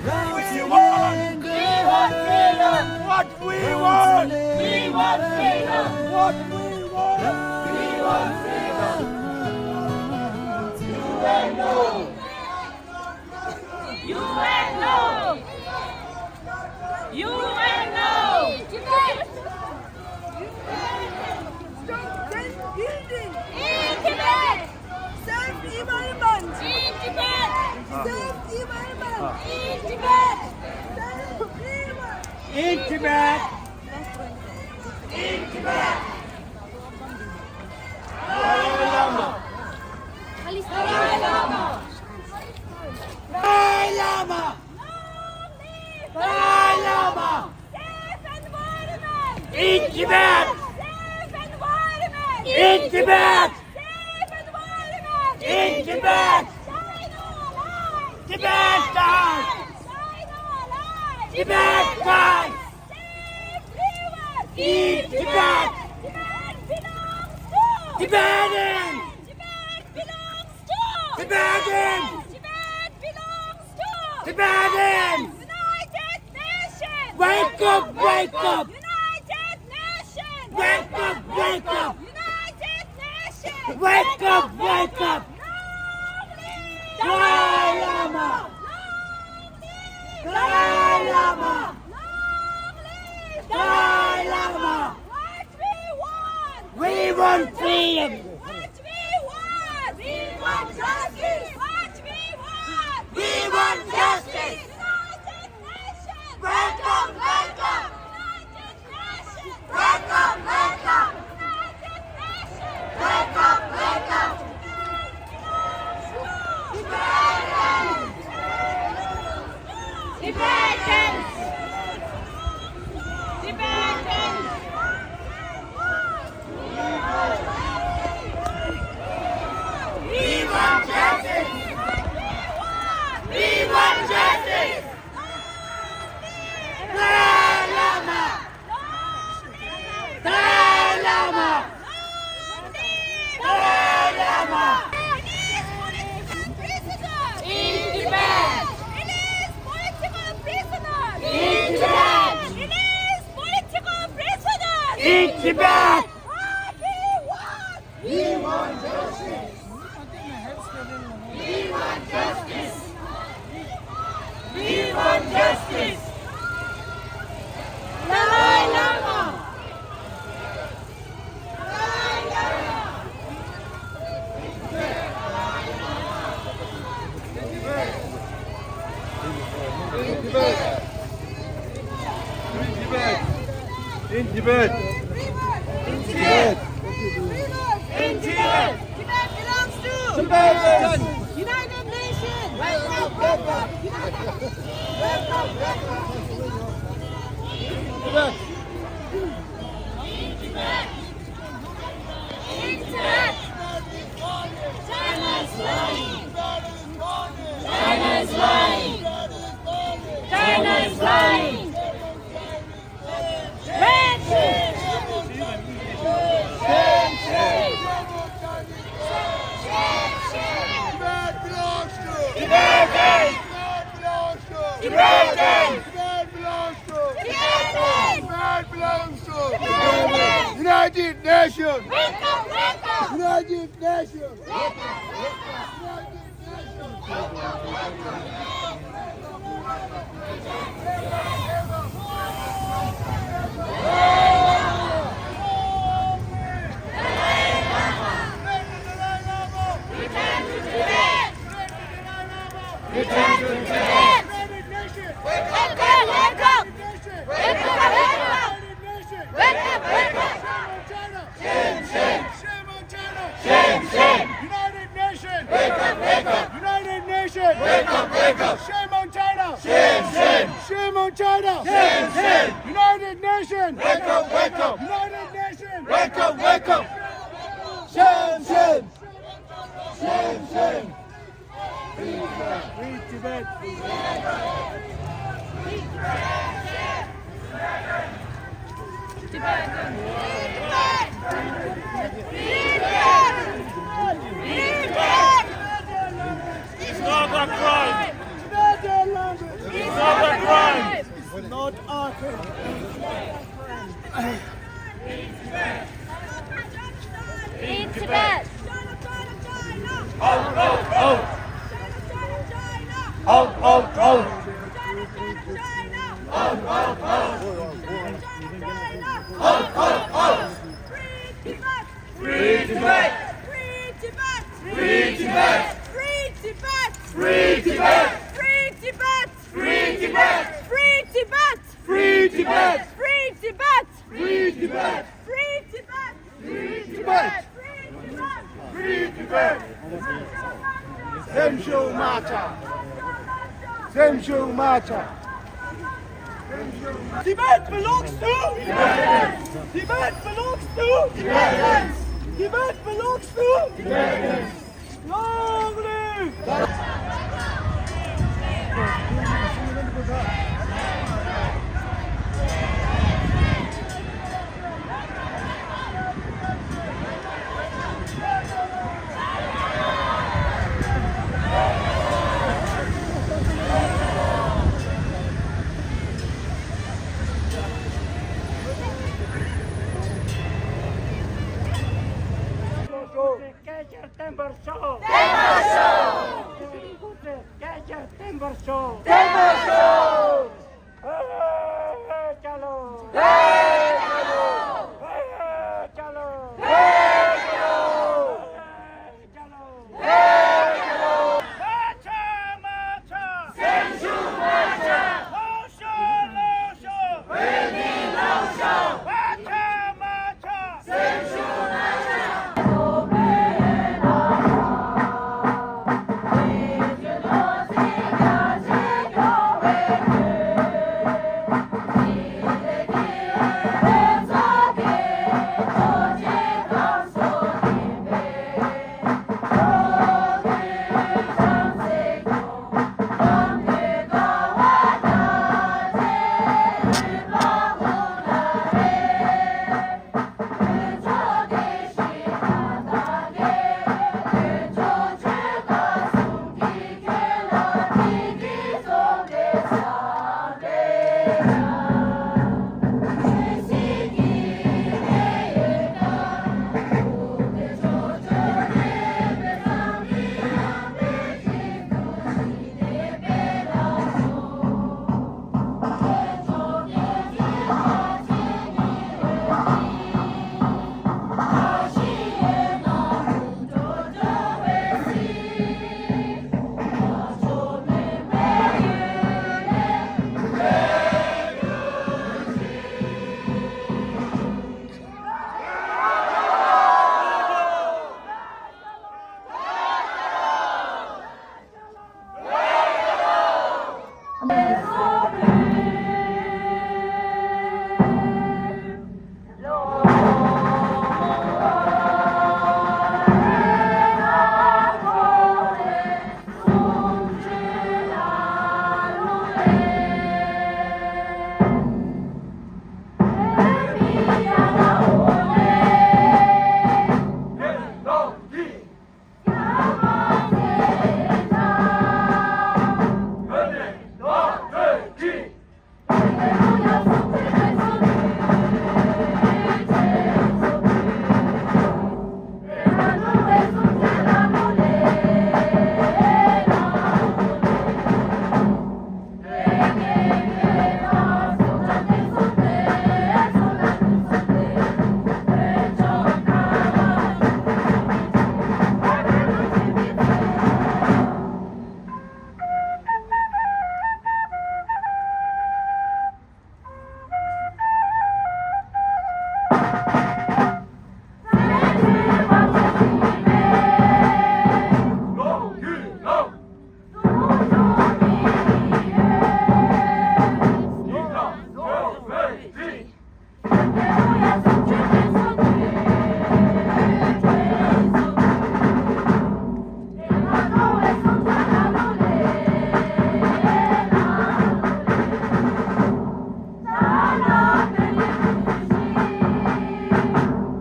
We want, we want freedom! What we want! We want freedom! What we want! We want freedom! U N O! U N O! U N O! Stop gun building! In Tibet! Self-empowerment! In Tibet! Self-empowerment! In Tibet! Self-empowerment! In Tibet! In Tibet! Dalai Lama! Dalai Lama! Dalai Lama! Dalai Lama! Safe environment! In Tibet! Safe environment! In Tibet! Safe environment! In Tibet! China alive! Tibet dies! China alive! Tibet dies! Safe rivers! In Tibet! Tibet belongs to Tibetans! Tibet belongs to Tibetans! Tibet belongs Tibetans! United Nations! Wake up, wake up! United Nations! Wake up, wake up! United Nations! Wake up, wake up! Long live Dalai Lama! Long live Dalai Lama! Long live Dalai Lama! What we want! We want freedom! What we want! We want justice! What we want! We want justice! United Nations! Wake up, wake up! United Nations! Wake up, wake up! United Nations! Wake up, wake up! Tibetans! Tibetans! Tibetans! We want justice! We want justice! Dalai Lama! Dalai Lama! Dalai Lama! Release political prisoners! In Tibet! Release political prisoners! In Tibet! Release political prisoners! In Tibet! What we want! We want justice! We want justice! We want justice! Dalai Lama! Dalai Lama! In Tibet! In Tibet! In Tibet! In Tibet! Tibet belongs to Tibetans! United Nations! Wake up, wake up! Wake up, wake up! Tibet! In Tibet! China is lying! China is lying! China is lying! Red! Tibet belongs to Tibetans! Tibet belongs to Tibetans! Tibet belongs to Tibetans! Tibet belongs to Tibetans! United Nations! Wake up, wake up! United Nations! Wake up, wake up! United Nations! Wake up, wake up! Return to Tibet! United Nations! Wake up, wake up! United Nations! Wake up, wake up! United Nations! Wake up, wake up! Shame on China! Shame, shame! Shame on China! Shame, shame! United Nations! Wake up, wake up! United Nations! Wake up, wake up! Shame on China! Shame, shame! Shame on China! Shame, shame! United Nations! Wake up, wake up! United Nations! Wake up, wake up! Shame, shame! Shame, shame! Free Tibet! It's not a crime! It's not a crime! It's not a crime! In Tibet! Out, out, out! Out, out, out! Out, out, out! Out, out, out! Free Tibet! Free Tibet! Free Tibet! Free Tibet! Free Tibet! Free Tibet! Free Tibet! Free Tibet! Free Tibet! Free Tibet! Free Tibet! Free Tibet! Free Tibet! Free Tibet! Free Tibet! སེམས་ཤུགས་མ་ཆག་སེམས་ཤུགས་མ་ཆག Tibet belongs to Tibetans! Tibet belongs to Tibetans! Tibet belongs to Tibetans! Long live! བརྟན་པར་ཤོག་བརྟན་པར་ཤོག་སྐད་ཆ་བརྟན་པར་ཤོག་བརྟན་པར་ཤོག་ཨེ་ཅ་ལོ། ཨེ་ཅ་ལོ། ཨེ་ཅ་ལོ། ཨེ་ཅ་ལོ། ཨེ་ཅ་ལོ། མ་ཆག་མ་ཆག་སེམས་ཤུགས་མ་ཆག་ལྷོད་ཤོག་ལྷོད་ཤོག་བོད་མི་ལྷོད་ཤོག་མ་ཆག་མ་ཆག་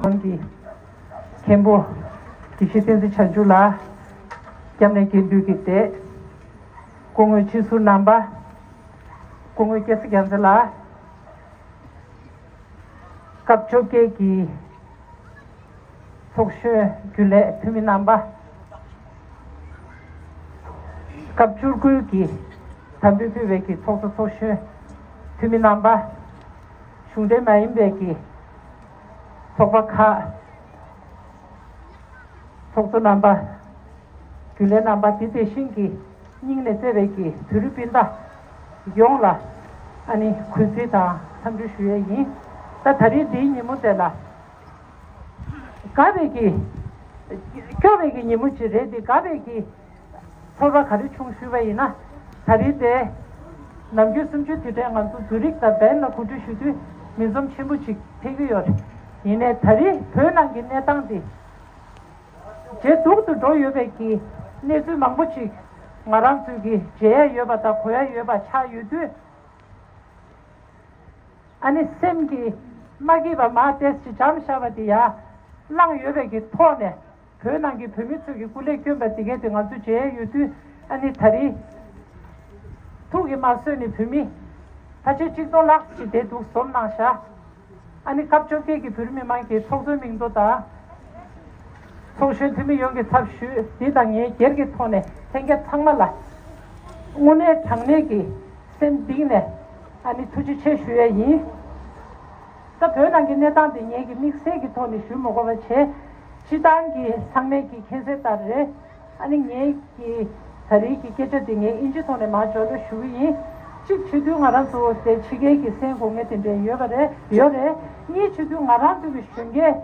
ཁོང་གི་མཁན་པོ་དགེ་བཤེས་བསྟན་འཛིན་བྱང་ཆུབ་ལགས། སྐྱབས་གནས་དགེ་འདུན་གྱི་སྡེ། སྐུ་ངོ་སྤྱི་ཟུར་རྣམ་པ། སྐུ་ངོ་སྐྱ་སེར་རྒྱལ་མཚན་ལགས། སྐབས་བཅོ་བརྒྱད་ཀྱི་ཚོགས་གཞོན་རྒྱུན་ལས་འཐུས་མི་རྣམ་པ། སྐབས་བཅུ་དགུ་གི་དམ་འབུལ་ཕུལ་བའི་གི་ཚོགས་གཙོ་ཚོགས་གཞོན་འཐུས་མི་རྣམ་པ། གཞུང་འབྲེལ་མ་ཡིན་པའི་གི་ཚོགས་པ་ཁག་ཚོགས་གཙོ་རྣམ་པ། རྒྱུན་ལས་རྣམ་པ། དེ་དེ་བཞིན་གྱི་སྙིང་ནས་བརྩེ་བའི་གི་བོད་རིགས་སྤུན་ཟླ་ཡོངས་ལ་ཨ་ནི་གུས་བརྩི་དང་འཚམས་འདྲི་ཞུ་ཡས་ཡིན། ད་ད་རེས་འདིའི་ཉིན་མོ་དེ་ལ་དགའ་བའི་གི་སྐྱོ་བའི་གི་ཉིན་མོ་ཅིག་རེད་དེ། དགའ་བའི་གི་ཚོར་བ་ག་རེ་བྱུང་ཞུས་པ་ཡིན་ན། ད་རེས་དེ་ནམ་རྒྱུན་གསུམ་བཅུའི་དུས་དྲན་ང་ཚོ་ཛུ་རིག་དང་བེན་ལ་གོ་སྒྲིག་ཞུ་དུས་མི་འཛོམས་ཆེན་པོ་ཅིག་ཕེབས་ཀྱི་ཡོད་རེད། ཡིན་ནའི་ད་རེས་བོད་ནང་གི་གནས་སྟངས་དེ་ཇེ་སྡུག་ཏུ་འགྲོ་ཡོད་པའི་གི་གནས་ཚུལ་མང་པོ་ཅིག་ང་རང་ཚོས་གི་མཇལ་ཡ་ཡོད་པ་དང་གོ་ཡ་ཡོད་པ་ཆགས་ཡོད་དུས། ཨ་ནི་སེམས་ཀྱི་མ་སྐྱིད་པ་མར་ཏོག་ཙམ་འཇམ་བཞག་པ་དེ་ཡར་ལངས་ཡོད་པའི་གི་ཐོག་ནས། བོད་ནང་གི་བོད་མི་ཚོས་ཀྱི་སྐུ་ལས་བསྐྱོན་པ་དེ་གས་དེ་ང་ཚོ་མཇལ་ཡོད་དུས། ཨ་ནི་ད་རེས་ཐུགས་ཀྱིས་མ་བཟོད་ནས་བོད་མི་ཕལ་ཆེར་གཅིག་སྟོང་ལྷག་ཅིག་དེ་འདུག་འཛོམས་གནང་ཤག་ཨ་ནི་སྐབས་བཅོ་བརྒྱད་ཀྱི་བོད་རིགས་མི་མང་གི་ཚོགས་གཙོའི་མིང་ཐོ་དང་ ཚོགས་གཞོན་འཐུས་མི་ཡོངས་ཀྱི་ཚབ་ཞུས། འདི་དང་ངའི་སྒེར་གྱི་ཐོག་ནས་ལྷན་རྒྱས་ཚང་མ་ལ་དངོས་གནས་དྲང་གནས་ཀྱི་སེམས་གཏིང་ནས་ཨ་ནི་ཐུགས་རྗེ་ཆེ་ཞུ་ཡ་ཡིན། ད་བོད་ནང་གི་གནས་སྟངས་དེ་ངེད་ཀྱིས་དམིགས་བསལ་གྱི་ཐོག་ནས་ཞུ་མི་དགོས་པ་བྱས། སྤྱི་བཏང་གི་ཚང་མས་ཀྱིས་མཁྱེན་གསལ་ལྟར་རེད། ཨ་ནི་ངེད་ཀྱི་ད་རེས་ཀྱི་སྐད་ཆ་དེ་ངས་ཨིན་ཇི་ཐོག་ནས་མར་སྦྱོར་སྤྲོད་ཞུ་གི་ཡིན། གཅིག་བྱེད་དུས་ང་རང་ཚོ་དེ་ཕྱི་རྒྱལ་གྱི་སེམས་གོ་ངེས་དེ་འདྲ་ཡོད་པ་རེད། ཡོད་རེད། གཉིས་བྱེད་དུས་ང་རང་ཚོ་གི་གཞོན་སྐྱེས་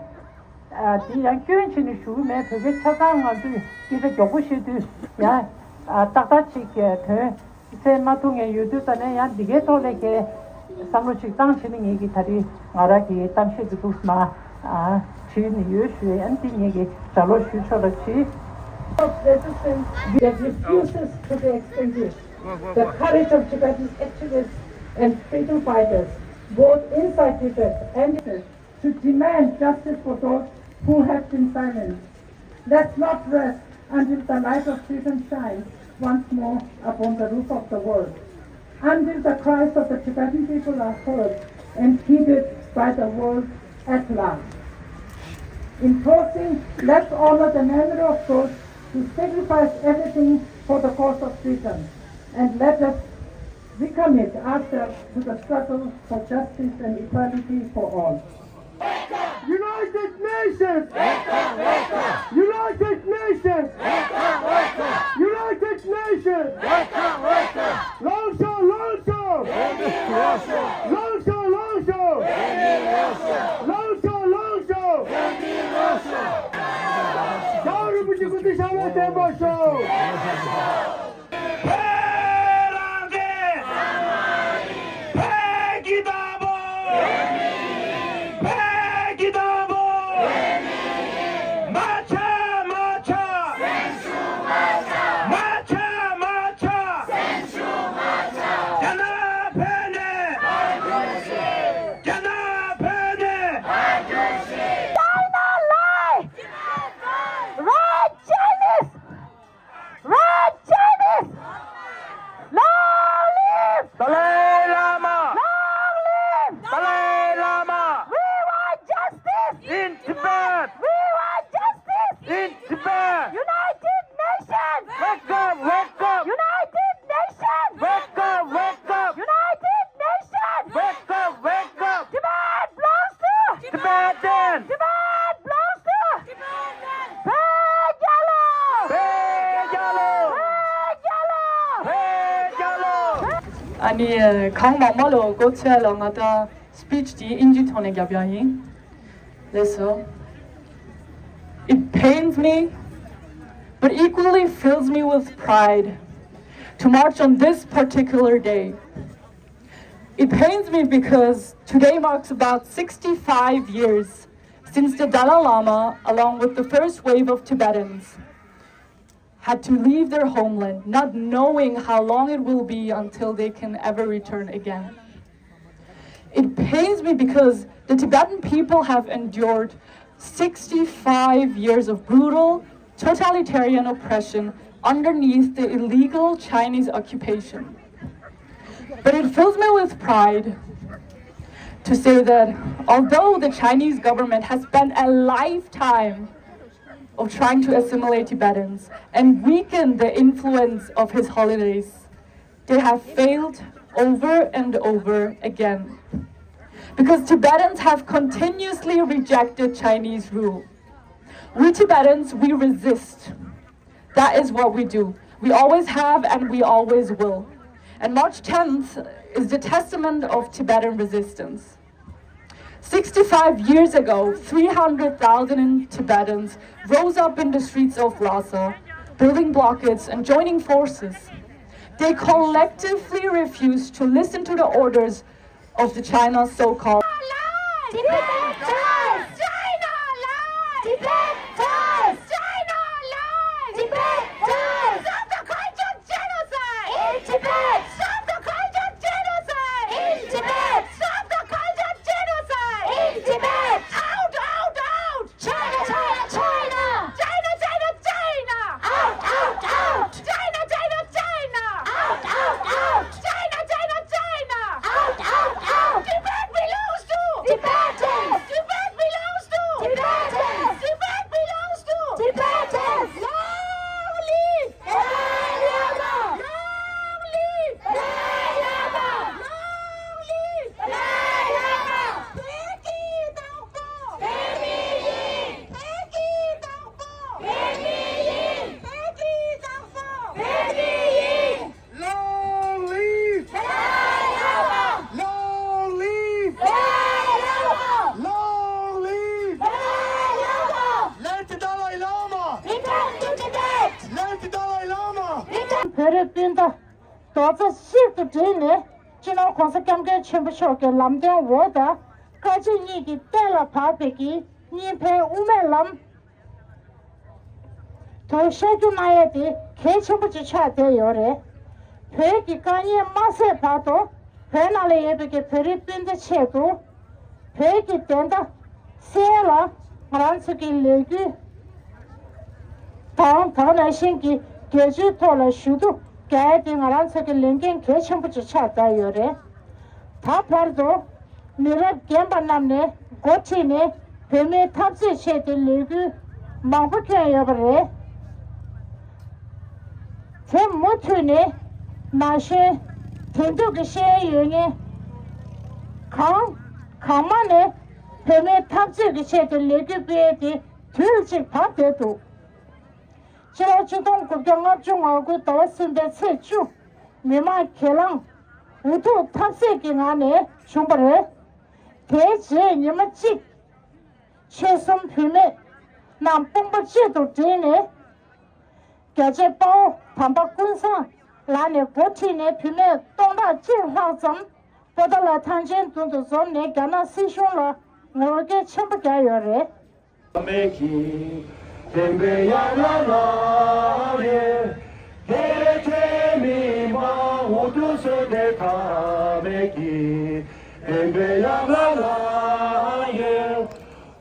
ཨ་དེ་ཡང་སྐྱོན་བྱས་ནས་ཞུ་གི་མེད། བོད་སྐད་ཆ་ཚང་ང་ཚོས་སྐད་ཆ་མགྱོགས་པོ་བཤད་དུས་ཡང་ཨ་ཏག་ཏག་ཅིག་དོན་གསལ་མ་ཐུབ་མཁན་ཡོད་དུས། ད་ནས་ཡང་འདི་གའི་ཐོག་ལ་ཁྱེད་བསམ་བློ་ཅིག་བཏང་བྱས་ནས་ངེད་ཀྱིས་ད་རེས་ང་རང་གི་གཏམ་བཤད་ཀྱི་འདུག་མ་ཨ་བྲིས་ནས་ཡོད་ཞུ། ཡང་འདི་ངེད་ཀྱིས་ལྗགས་ཀློག་ཞུ་ཆོག་ལ་བྲིས། Of resistance that refuses to be extinguished. The courage of Tibetan activists and freedom fighters, both inside Tibet and to demand justice for those who have been silenced. Let's not rest until the light of freedom shines once more upon the roof of the world, until the cries of the Tibetan people are heard and heeded by the world at large. In closing, let's honor the memory of those who sacrificed everything for the cause of freedom, and let us recommit ourselves to the struggle for justice and equality for all. United Nations! Wake up, wake up! United Nations! Wake up, wake up! United Nations! Wake up, wake up! ལངས་ཤོག་ལངས་ཤོག་ལངས་ཤོག་ལངས་ཤོག་ལངས་ཤོག་ལངས་ཤོག་ལངས་ཤོག་རྒྱལ་བ་རིན་པོ་ཆེ་སྐུ་ཚེ་ཞབས་ལ་བརྟན་པར་ཤོག་བོད་རང་བཙན། བོད་ཀྱི་བདག་པོ། བོད་ཀྱི་བདག་པོ། མ་ཆག་མ་ཆག་མ་ཆག་མ་ཆག་རྒྱ་ནག་བོད་ནས། རྒྱ་ནག་བོད་ནས། China lies! Red Chinese! Red Chinese! Long live! Dalai Lama! Long live! Dalai Lama! We want justice! In Tibet! We want justice! In Tibet! United Nations! Wake up! Wake up! United Nations! Wake up! Wake up! United Nations! Wake up! Wake up! Tibet belongs to Tibetan! Tibet belongs to Tibetan! བོད་རྒྱལ་ལོ། བོད་རྒྱལ་ལོ། བོད་རྒྱལ་ལོ། བོད་རྒྱལ་ལོ། ཨ་ནི་གང་མང་མང་ལོ་གོ་ཚོད་ལ་ང་ད་སི་པིཆ་དེ་ཨིན་ཇི་ཐོག་ནས་རྒྱབ་ཡ་ཡིན། ལགས་སོ། It pains me, but equally fills me with pride to march on this particular day. It pains me because today marks about sixty-five years since the Dalai Lama, along with the first wave of Tibetans, had to leave their homeland, not knowing how long it will be until they can ever return again. It pains me because the Tibetan people have endured sixty-five years of brutal, totalitarian oppression underneath the illegal Chinese occupation. But it fills me with pride to say that although the Chinese government has spent a lifetime of trying to assimilate Tibetans and weaken the influence of his holidays, they have failed over and over again. Because Tibetans have continuously rejected Chinese rule. We Tibetans, we resist. That is what we do. We always have and we always will. And March tenth is the testament of Tibetan resistance. Sixty-five years ago, three hundred thousand Tibetans rose up in the streets of Lhasa, building blockades and joining forces. They collectively refused to listen to the orders of the China so-called Tibet dies! China lies! Tibet dies! China lies! Tibet dies! Stop the culture genocide! In Tibet! Stop the culture genocide! In Tibet! Stop the culture genocide! In Tibet! Out, out, out! China, China, China! China, China, China! Out, out, out! China, China, China! Out, out, out! China, China, China! Out, out, out! Tibet belongs to Tibetans! སྤུན་ཟླ་རྡོག་རྩ་གཅིག་ཏུ་བསྒྲིལ་ནས། སྤྱི་ནོར་༸གོང་ས་༸སྐྱབས་མགོན་ཆེན་པོ་མཆོག་གི་ལམ་སྟོན་འོག་ཏུ། བཀའ་སྤྱི་གཉིས་ཀྱི་གཏན་ལ་ཕབ་པའི་གི་གཉིས་ཕན་དབུ་མའི་ལམ་དུ་ཤར་བསྐྱོད་གནང་ཡས་དེ་གལ་ཆེན་པོ་ཅིག་ཆགས་བསྡད་ཡོད་རེད། བོད་ཀྱི་དཀའ་ངལ་མ་སེལ་བར་དུ། བོད་ནང་ལ་ཡོད་པའི་གི་བོད་རིགས་སྤུན་ཟླ་ཆེད་དུ། བོད་ཀྱི་བདེན་མཐའ་གསལ་ལ་ང་རང་ཚོ་གི་ལས་འགུལ་དང་། དེ་ནང་བཞིན་གྱི་རྒྱལ་སྤྱིའི་ཐོག་ལ་ཞུ་གཏུག་རྒྱག་ཡ་དེ་ང་རང་ཚོ་གི་ལས་འགན་གལ་ཆེན་པོ་ཅིག་ཆགས་བསྡད་ཡོད་རེད། ད་བར་དུ་མི་རབས་རྒན་པ་རྣམས་ནས་འགོ་ཁྲིད་ནས་བོད་མིའི་འཐབ་རྩོད་ཆེད་དུ་ལས་འགུལ་མང་པོ་བསྐྱོན་ཡོད་པ་རེད། དེ་མུ་མཐུད་ནས་ན་གཞོན་དེང་དུས་ཀྱི་ཤེས་ཡོན་ཡོད་མཁན་གང་གང་མང་ནས་བོད་མིའི་འཐབ་རྩོད་ཀྱི་ཆེད་དུ་ལས་འགུལ་སྤེལ་ཏེ་དུས་གཅིག་བབས་བསྡད་འདུག་སྤྱི་ལོ་ཆིག་སྟོང་དགུ་བརྒྱ་ལྔ་བཅུ་ང་དགུ་ཟླ་བ་གསུམ་པའི་ཚེས་བཅུ། མི་མང་སྒེར་ལངས་འུ་ཐུག་འཐབ་རྩོད་ཀྱི་ངང་ནས་བྱུང་བ་རེད། དེའི་རྗེས་ཉི་མ་གཅིག་ཆོལ་གསུམ་བུད་མེད་རྣམས་དཔུང་པ་གཅིག་ཏུ་བསྒྲིལ་ནས། རྒྱལ་གཅེས་དཔའ་བོ་དམ་པ་ཀུན་བཟང་ལགས་ནས་འགོ་ཁྲིད་ནས་བུད་མེད་སྟོང་ཕྲག་གཅིག་ལྷག་ཙམ་པོ་ཏཱ་ལ་ཐང་ཆེན་མདུན་དུ་འཛོམས་ནས་རྒྱ་ནག་སྲིད་གཞུང་ལ་ངོ་རྒོལ་ཆེན་པོ་བརྒྱབ་ཡོད་རེད། མེད་ཀྱི་བདེན་པའི་ཡང་ལ་ལ་ཡེ། ལྷད་ཀྱི་མི་མང་འུ་ཐུག་སོ་དེ་ཐ་མེད་ཀྱི་བདེན་པའི་ཡང་ལ་ལ་ཡེ།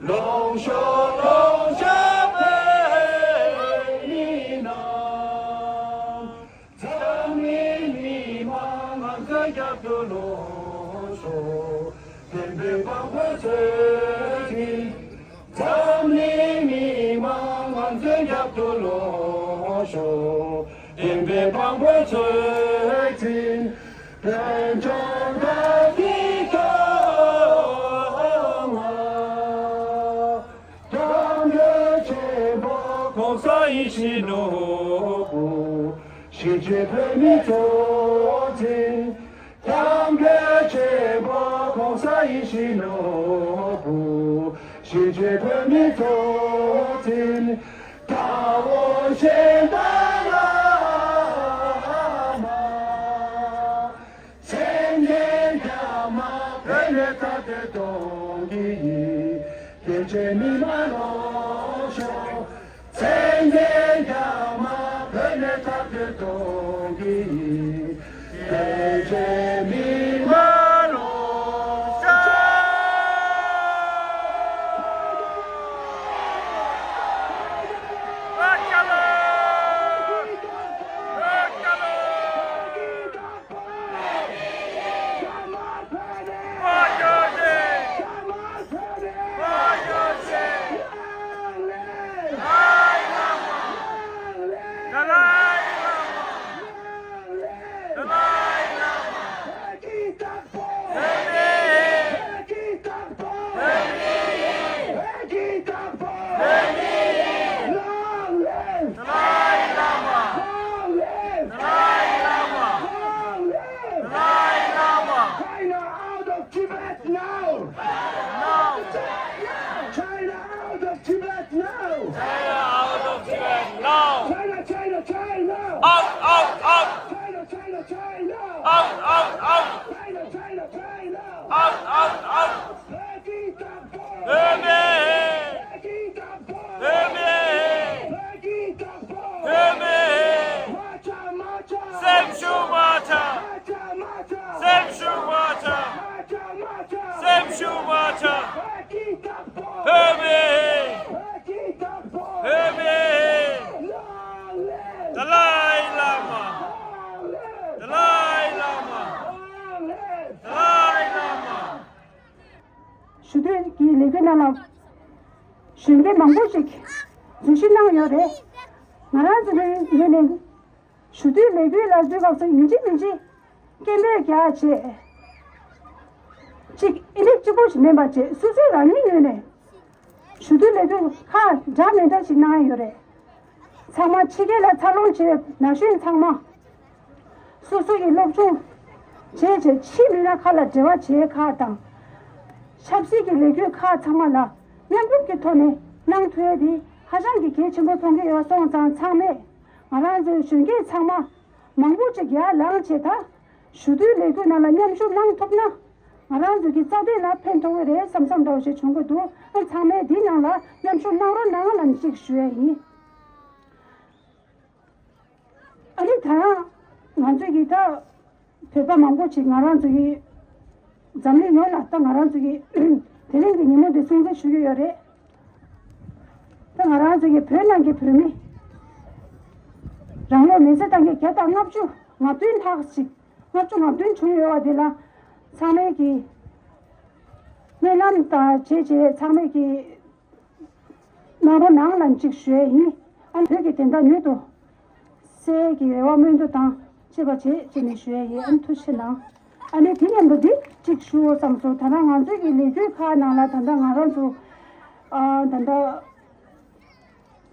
ལོངས་ཤོག་ལོངས་ཤོག་བོད་མི་རྣམས། འཛམ་གླིང་མི་མང་ང་ཚོའི་རྒྱབ་ཏུ་ལོངས་ཤོག་བདེན་པའི་དཔང་པོ་ཚོས་ཀྱིས། འཛམ་གླིང་མི་མང་ང་ཚོའི་རྒྱབ་ཏུ་ལོངས་ཤོག་བདེན་པའི་དཔང་པོ་ཚོས་ཀྱིས། བོད་ལྗོངས་ད་ཀི་ཀ་ང་། སྐྱབས་མགོན་ཆེན་པོ་༸གོང་ས་ཡིད་བཞིན་ནོར་བུ། གཞིས་བྱེས་བོད་མི་གཙོ་འཛིན། སྐྱབས་མགོན་ཆེན་པོ་༸གོང་ས་ཡིད་བཞིན་ནོར་བུ། གཞིས་བྱེས་བོད་མི་གཙོ་འཛིན། དགྲ་བོ་གཞན་དག་ལ་མ། མཚན་སྙན་རྒྱ་མ་བོད་ནས་ཐར་ཏེ་གཏོང་གི་ཡིན། རྒྱལ་གཅེས་མི་མང་ལོངས་ཤོག་མཚན་སྙན་རྒྱ་མ་བོད་ནས་ཐར་ཏེ་གཏོང་གི་ཡིན། རྒྱལ་གཅེས་མི་མང་ལོངས་ཤོག Long live! Dalai Lama! Long live! Dalai Lama! Long live! Dalai Lama! China out of Tibet now! Now! China out of Tibet now! China out of Tibet now! China, China, China! Out, out, out! China, China, China! Out, out, out! China, China, China! Out, out, out! Peki Takpo! Amen! Peki Takpo! Amen! Peki Takpo! Amen! Macha, macha! Semshu macha! Macha, macha! Semshu macha! Macha, macha! Semshu macha! Peki Takpo! Amen! Peki Takpo! Amen! Long live! Dalai Lama! Long live! Dalai Lama! Long live! Dalai Lama! ཞུ་གཏུག་གི་ལས་འགུལ་ནང་ལ་གཞོན་སྐྱེས་མང་པོ་ཞིག་འཛུལ་ཞུགས་གནང་ཡོད་རེད། ང་རང་ཚོའི་ངོས་ནས་ཞུ་གཏུག་ལས་འགུལ་ལ་འཛུལ་སྐབས་སུ་ཡིན་གཅིག་མིན་གཅིག་སྐད་འབོད་རྒྱག་བྱས། གཅིག་ཨི་འདྲ་གཅིག་པོ་ཞིག་མིན་པ་བྱས། སོ་སོའི་རང་ཉིད་ངོས་ནས་ཞུ་གཏུག་ལས་འགུལ་ཁག་འདྲ་མི་འདྲ་ཞིག་གནང་ཡོད་རེད། ཚང་མ་ཕྱི་རྒྱལ་ལ་འཚར་ལོངས་བྱས་པའི་ན་གཞོན་ཚང་མ། སོ་སོ་ཡི་སློབ་སྦྱོང་བྱས་བྱས་ཕྱིའི་མི་སྣ་ཁ་ལ་འབྲེལ་བ་བྱེད་ཁག་དང་། ཆབ་སྲིད་ཀྱི་ལས་འགུལ་ཁག་ཚང་མ་ལ་མཉམ་རུབ་ཀྱི་ཐོག་ནས་གནང་ཐུབ་ཡ་དེ་ཧ་ཅང་གི་གལ་ཆེན་པོ་མཐོང་གི་ཡོད་པ་སོང་ཙང་། ཚང་མས་ང་རང་ཚོའི་གཞོན་སྐྱེས་ཚང་མ་ མང་པོ་ཅིག་ཡར་ལངས་བྱས། ད་ཞུ་གཏུག་ལས་འགུལ་ནང་ལ་མཉམ་ཞུགས་གནང་ཐུབ་ན། ང་རང་ཚོ་གི་རྩ་དོན་ལ་ཕན་ཐོགས་ཀྱི་རེད་བསམ་བསམ་འདྲ་བོ་ཞིག་བྱུང་གི་འདུག་ཨ། ཚང་མས་འདི་ནང་ལ་མཉམ་ཞུགས་གནང་རོགས་གནང་ལབ་ཅིག་ཞུ་ཡ་ཡིན། ཨ་ནི་ད་རང་ང་ཚོ་གི་ད་བོད་པ་མང་པོ་ཅིག་ང་རང་ཚོ་གི་འཛམ་གླིང་ཡོངས་ལ་ད་ང་རང་ཚོ་གི་དེ་རིང་གི་ཉིན་མོ་འདི་སྲུང་བརྩི་ཞུ་གི་ཡོད་རེད། ད་ང་རང་ཚོ་གི་བོད་ནང་གི་བོད་མི་རང་ལོ་མི་ཚེ་བཏང་མཁན་བརྒྱ་དང་ལྔ་བཅུ་ང་བདུན་ལྷག་ཅིག་ལྔ་བཅུ་ང་བདུན་བྱུང་ཡོད་པ་འདི་ལ་ཚང་མས་ཀྱི་སྨོན་ལམ་དང་བྱས་བྱས་ཚང་མས་ཀྱི་གནང་རོགས་གནང་ལབ་ཅིག་ཞུ་ཡས་ཡིན། ཨ་ནི་བོད་ཀྱི་བདེན་མཐའ་མྱུར་དུ་གསལ་གྱི་རེ་བ་སྨོན་འདུན་དང་བཅས་པ་བྱེད་ཅེས་ནས་ཞུ་ཡས་ཡིན། ཨ་ནི་ཐུགས་རྗེ་གནང་། ཨ་ནི་དེ་མཉམ་དུ་འདི་གཅིག་ཞུ་འོ་བསམ་སོང་། ད་ལྟ་ང་ཚོའི་གི་ལས་འགུལ་ཁག་ནང་ལ་ད་ལྟ་ང་རང་ཚོ་ཨ་ད་ལྟ་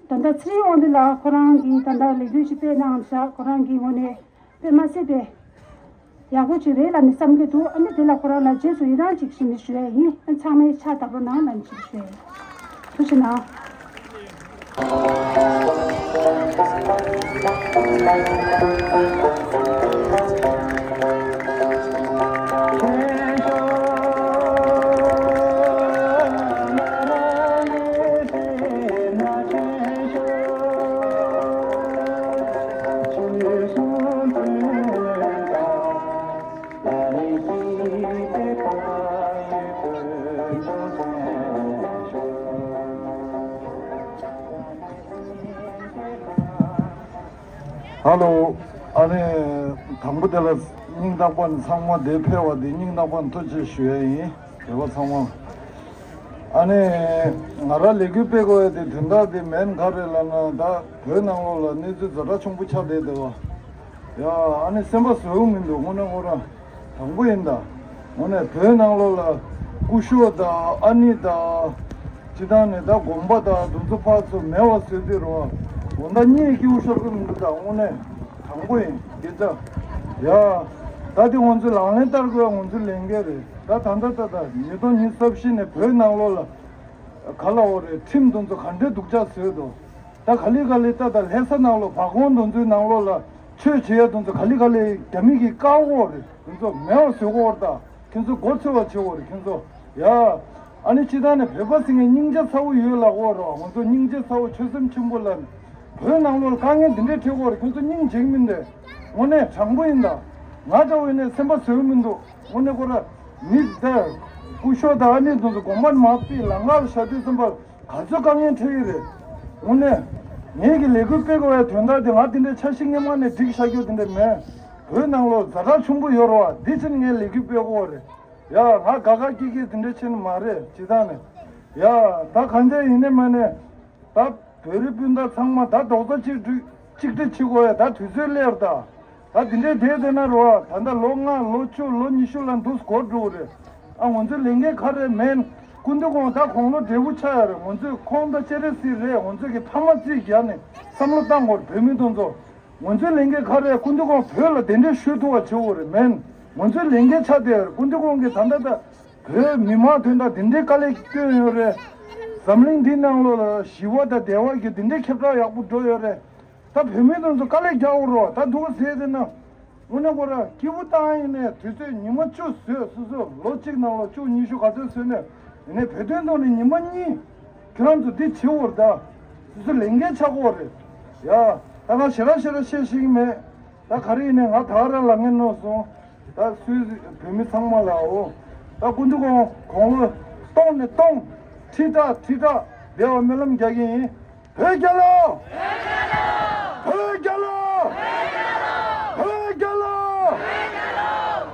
ད་ལྟ་ཚེ་རིང་དབང་འདུས་ལགས་ཁོ་རང་གིས་ད་ལྟ་ལས་འགུལ་ཞིག་སྤེལ་གནང་བཞག་ཁོ་རང་གི་ངོས་ནས་དཔེ་མ་སྲིད་པའི་ཡག་པོ་ཅིག་རེད་ལབ་ནས་བསམ་གྱི་འདུག་ཨ་ནི་དེ་ལ་ཁོ་རང་ལ་རྗེས་སུ་ཡི་རང་ཅིག་ཞུ་ནས་ཞུ་ཡས་ཡིན། ཨ་ཚང་མས་ཕྱག་བརྡབ་རོགས་གནང་ལབ་ནས་ཅིག་ཞུ་ཡས་ཡིན། ཐུགས་རྗེ་གནང་། ཧ་ལོ། ཨ་ནི་དང་པོ་དེ་ལ་སྙིང་ཐག་པ་ནས་ཚང་མ་འདིར་ཕེབས་པ་འདི་སྙིང་ཐག་པ་ནས་ཐུགས་རྗེ་ཆེ་ཞུ་ཡས་ཡིན། བོད་པ་ཚང་མ། ཨ་ནི་ང་རང་ལས་འགུལ་སྤེལ་དགོས་ཡ་དེ་དོན་དག་དེ་མིན་ག་རེ་ལབ་ན། ད་བོད་ནང་ལོགས་ལ་གནས་ཚུལ་ཛ་དྲག་ཆེན་པོ་ཆགས་བསྡད་འདུག་བ། ཡ་ཨ་ནི་སེམས་པ་བཟོད་མི་འདུག་དངོས་གནས་ཁོ་རང་དང་པོ་ཡིན་ད། དངོས་གནས་བོད་ནང་ལོགས་ལ་སྐུ་ཞབས་དང་ཨ་ནེ་དང་། སྤྱིར་བཏང་ནས་ད་དགོན་པ་དང་དེ་ཚོ་ཕར་ཚུར་མེད་པ་བཟོས་དུས་རོ། འོ་ད་གཉིད་སྐྱིད་པོ་ཤོར་གི་མི་འདུག་ད་དངོས་གནས་དང་པོ་ཡིན་དེ་ད། ཡ། ད་དེ་ང་ཚོའི་ལག་ལེན་བསྟར་དགོས་ང་ཚོའི་ལས་འགན་རེད། ད་ད་ད་ད་ད་ཉིས་སྟོང་ཉི་ཤུ་རྩ་བཞི་ནས་བོད་ནང་ལོགས་ལ་ག་ལ་འོ་རེད། ཁྲིམས་དེ་ཚོ་ག་འདྲའི་སྡུག་ཅག་བཟོས་འདུག་ད་ག་ལེ་ག་ལེ་ད་ད་ལྷ་ས་ནང་ལོགས་བར་ཁོང་དེ་ཚོའི་ནང་ལོགས་ལ་ཆོས་བྱེད་ཡ་དེ་ཚོ་ག་ལེ་ག་ལེ་རྒྱ་མི་གིས་བཀག་འོ་རེད། དེ་ཚོ་མེད་པ་བཟོ་གོ་རེད། ད་ཁྱེད་ཚོ་མགོ་ཚོས་པ་བྱེད་འོ་རེད་ཁྱེད་ཚོ། ཡ། ཨ་ནི་སྤྱིར་བཏང་ནས་བོད་པ་ཟེར་མཁན་སྙིང་རྗེ་ཚ་བོ་ཡོད་ལབ་འོ་རེད། ང་ཚོ་སྙིང་རྗེ་ཚ་བོ་ཆོས་སེམས་ཆེན་པོ་ལ་བོད་ནང་ལོགས་ལ་དཀའ་ངལ་འདི་འདྲའི་འཕྲད་གོ་རེད། ཁྱེད་ཚོ་སྙིང་རྗེ་གི་མིན་ཏེ། དངོས་གནས་དྲང་པོ་ཡིན་ད། ང་འདྲ་བོ་ཡིན་ནས་སེམས་པ་བཟོད་མི་འདུག་དངོས་གནས་ཁོ་ར་མི་འདི་སྐུ་ཞབས་དང་ཨ་ནེ་དེ་ཚོ་དགོན་པ་ནས་མར་ཕུད་ལམ་ཁ་ལ་བཞག་དུས་ཙམ་པ་ག་ཚོད་དཀའ་ངལ་འཕྲད་ཀྱི་རེད། དངོས་གནས་ངེད་ཀྱི་ལས་འགུལ་སྤེལ་དགོས་པའི་དོན་དག་དེ་ང་དེ་འདྲའི་འཆར་གཞི་སྔོན་མ་ནས་སྒྲིག་བཞག་རྒྱུ་དེ་འདྲ་མེད། བོད་ནང་ལོགས་ཛ་དྲག་ཆེན་པོ་ཡོད་རེད་བ། འདི་ཕྱིན་ངས་ལས་འགུལ་སྤེལ་དགོས་རེད། ཡ་ང་དགའ་དགའ་སྐྱིད་སྐྱིད་དེ་འདྲ་ཕྱིན་མ་རེད་སྤྱིར་བཏང་ནས། ཡ་ད་གང་ཅི་ཡིན་ནའི་མིན་ནའི་ད་བོད་རིགས་སྤུན་ཟླ་ཚང་མ་ད་རྡོག་རྩ་གཅིག་སྒྲིལ་གཅིག་སྒྲིལ་བྱེད་དགོས་ཡ་ད་དུས་ཚོད་སླེབས་རེད་ད། ད་འདི་འདྲའི་བསྡད་བསྡད་ན་རེད་བ། ད་ལྟ་ལོ་ལྔ་ལོ་བཅུ་ལོ་ཉི་ཤུ་ལ་འདུག་འགོར་འགྲོ་གི་རེད། ཨ་ང་ཚོའི་ལས་འགན་ག་རེ་མེད། སྐུ་མདུན་ཁོང་ད་དགུང་ལོ་བགྲེས་པོ་ཆགས་ཡ་རེད། ང་ཚོས་ཁོང་ད་སྤྱན་རས་གཟིགས་རེད། ང་ཚོས་ཀྱི་ཕ་མ་རྩིས་རྒྱག་ནས་བསམ་བློ་བཏང་དགོས་རེད་བོད་མི་དེ་ཚོ། ང་ཚོའི་ལས་འགན་ག་རེ། སྐུ་མདུན་ཁོང་བོད་ལ་གདན་འདྲེན་ཞུ་ཐུབ་པ་བྱེད་དགོས་རེད་མེད། ང་ཚོའི་ལས་འགན་ཆགས་བསྡད་ཡོད་རེད། སྐུ་མདུན་ཁོང་གིས་ད་ལྟ་ད་བོད་མི་མང་དོན་དག་འདི་འདྲའི་དཀའ་ལས་བསྐྱོན་ཡོད་རེད། འཛམ་གླིང་འདི་ནང་ལོགས་ལ་ཞི་བ་དང་བདེ་བ་གི་འདི་འདྲའི་ཁྱབ་བསྒྲགས་ཡག་པོ་འགྲོ་ཡོད་རེད། ད་བོད་མི་དེ་ཚོ་དཀའ་ལས་རྒྱག་དགོས་རེད་བ། ད་སྡུག་ཟེར་དེ་ན་དངོས་གནས་ཁོ་ར་སྐྱིད་པོ་བཏང་ཡིན་ནས་དུས་ཚོད་ཉི་མ་བཅུ་བཟོས། སོ་སོ་ལོ་གཅིག་ནང་ལ་བཅུ་ཉི་ཤུ་ག་ཚོད་བཟོས་ནས་ཡིན་ནའི་བོད་དོན་ཐོག་ནས་ཉི་མ་གཉིས། ཁྱེད་རང་ཚོ་འདི་བྱེད་འོར་ད། སོ་སོ་ལས་འགན་ཆགས་འོར་རེད། ཡ། ད་ང་ཞེ་དྲག་ཞེ་དྲག་བཤད་ཤེས་ཀྱི་མེད། ད་ག་རེ་ཡིན་ནའི་ང་ད་ག་རང་ལ་ངན་ནོར་སོང་། ད་སུས་བོད་མི་ཚང་མ་ལའོ། ད་སྐུ་མདུན་ཁོང་དགུང་ལོ་སྟོང་ནས་སྟོང་། ཁྲི་ཕྲག་ཁྲི་ཕྲག་བདེ་བ་སྨོན་ལམ་རྒྱག་གི་ཡིན། བོད་རྒྱལ་ལོ། བོད་རྒྱལ་ལོ། བོད་རྒྱལ་ལོ།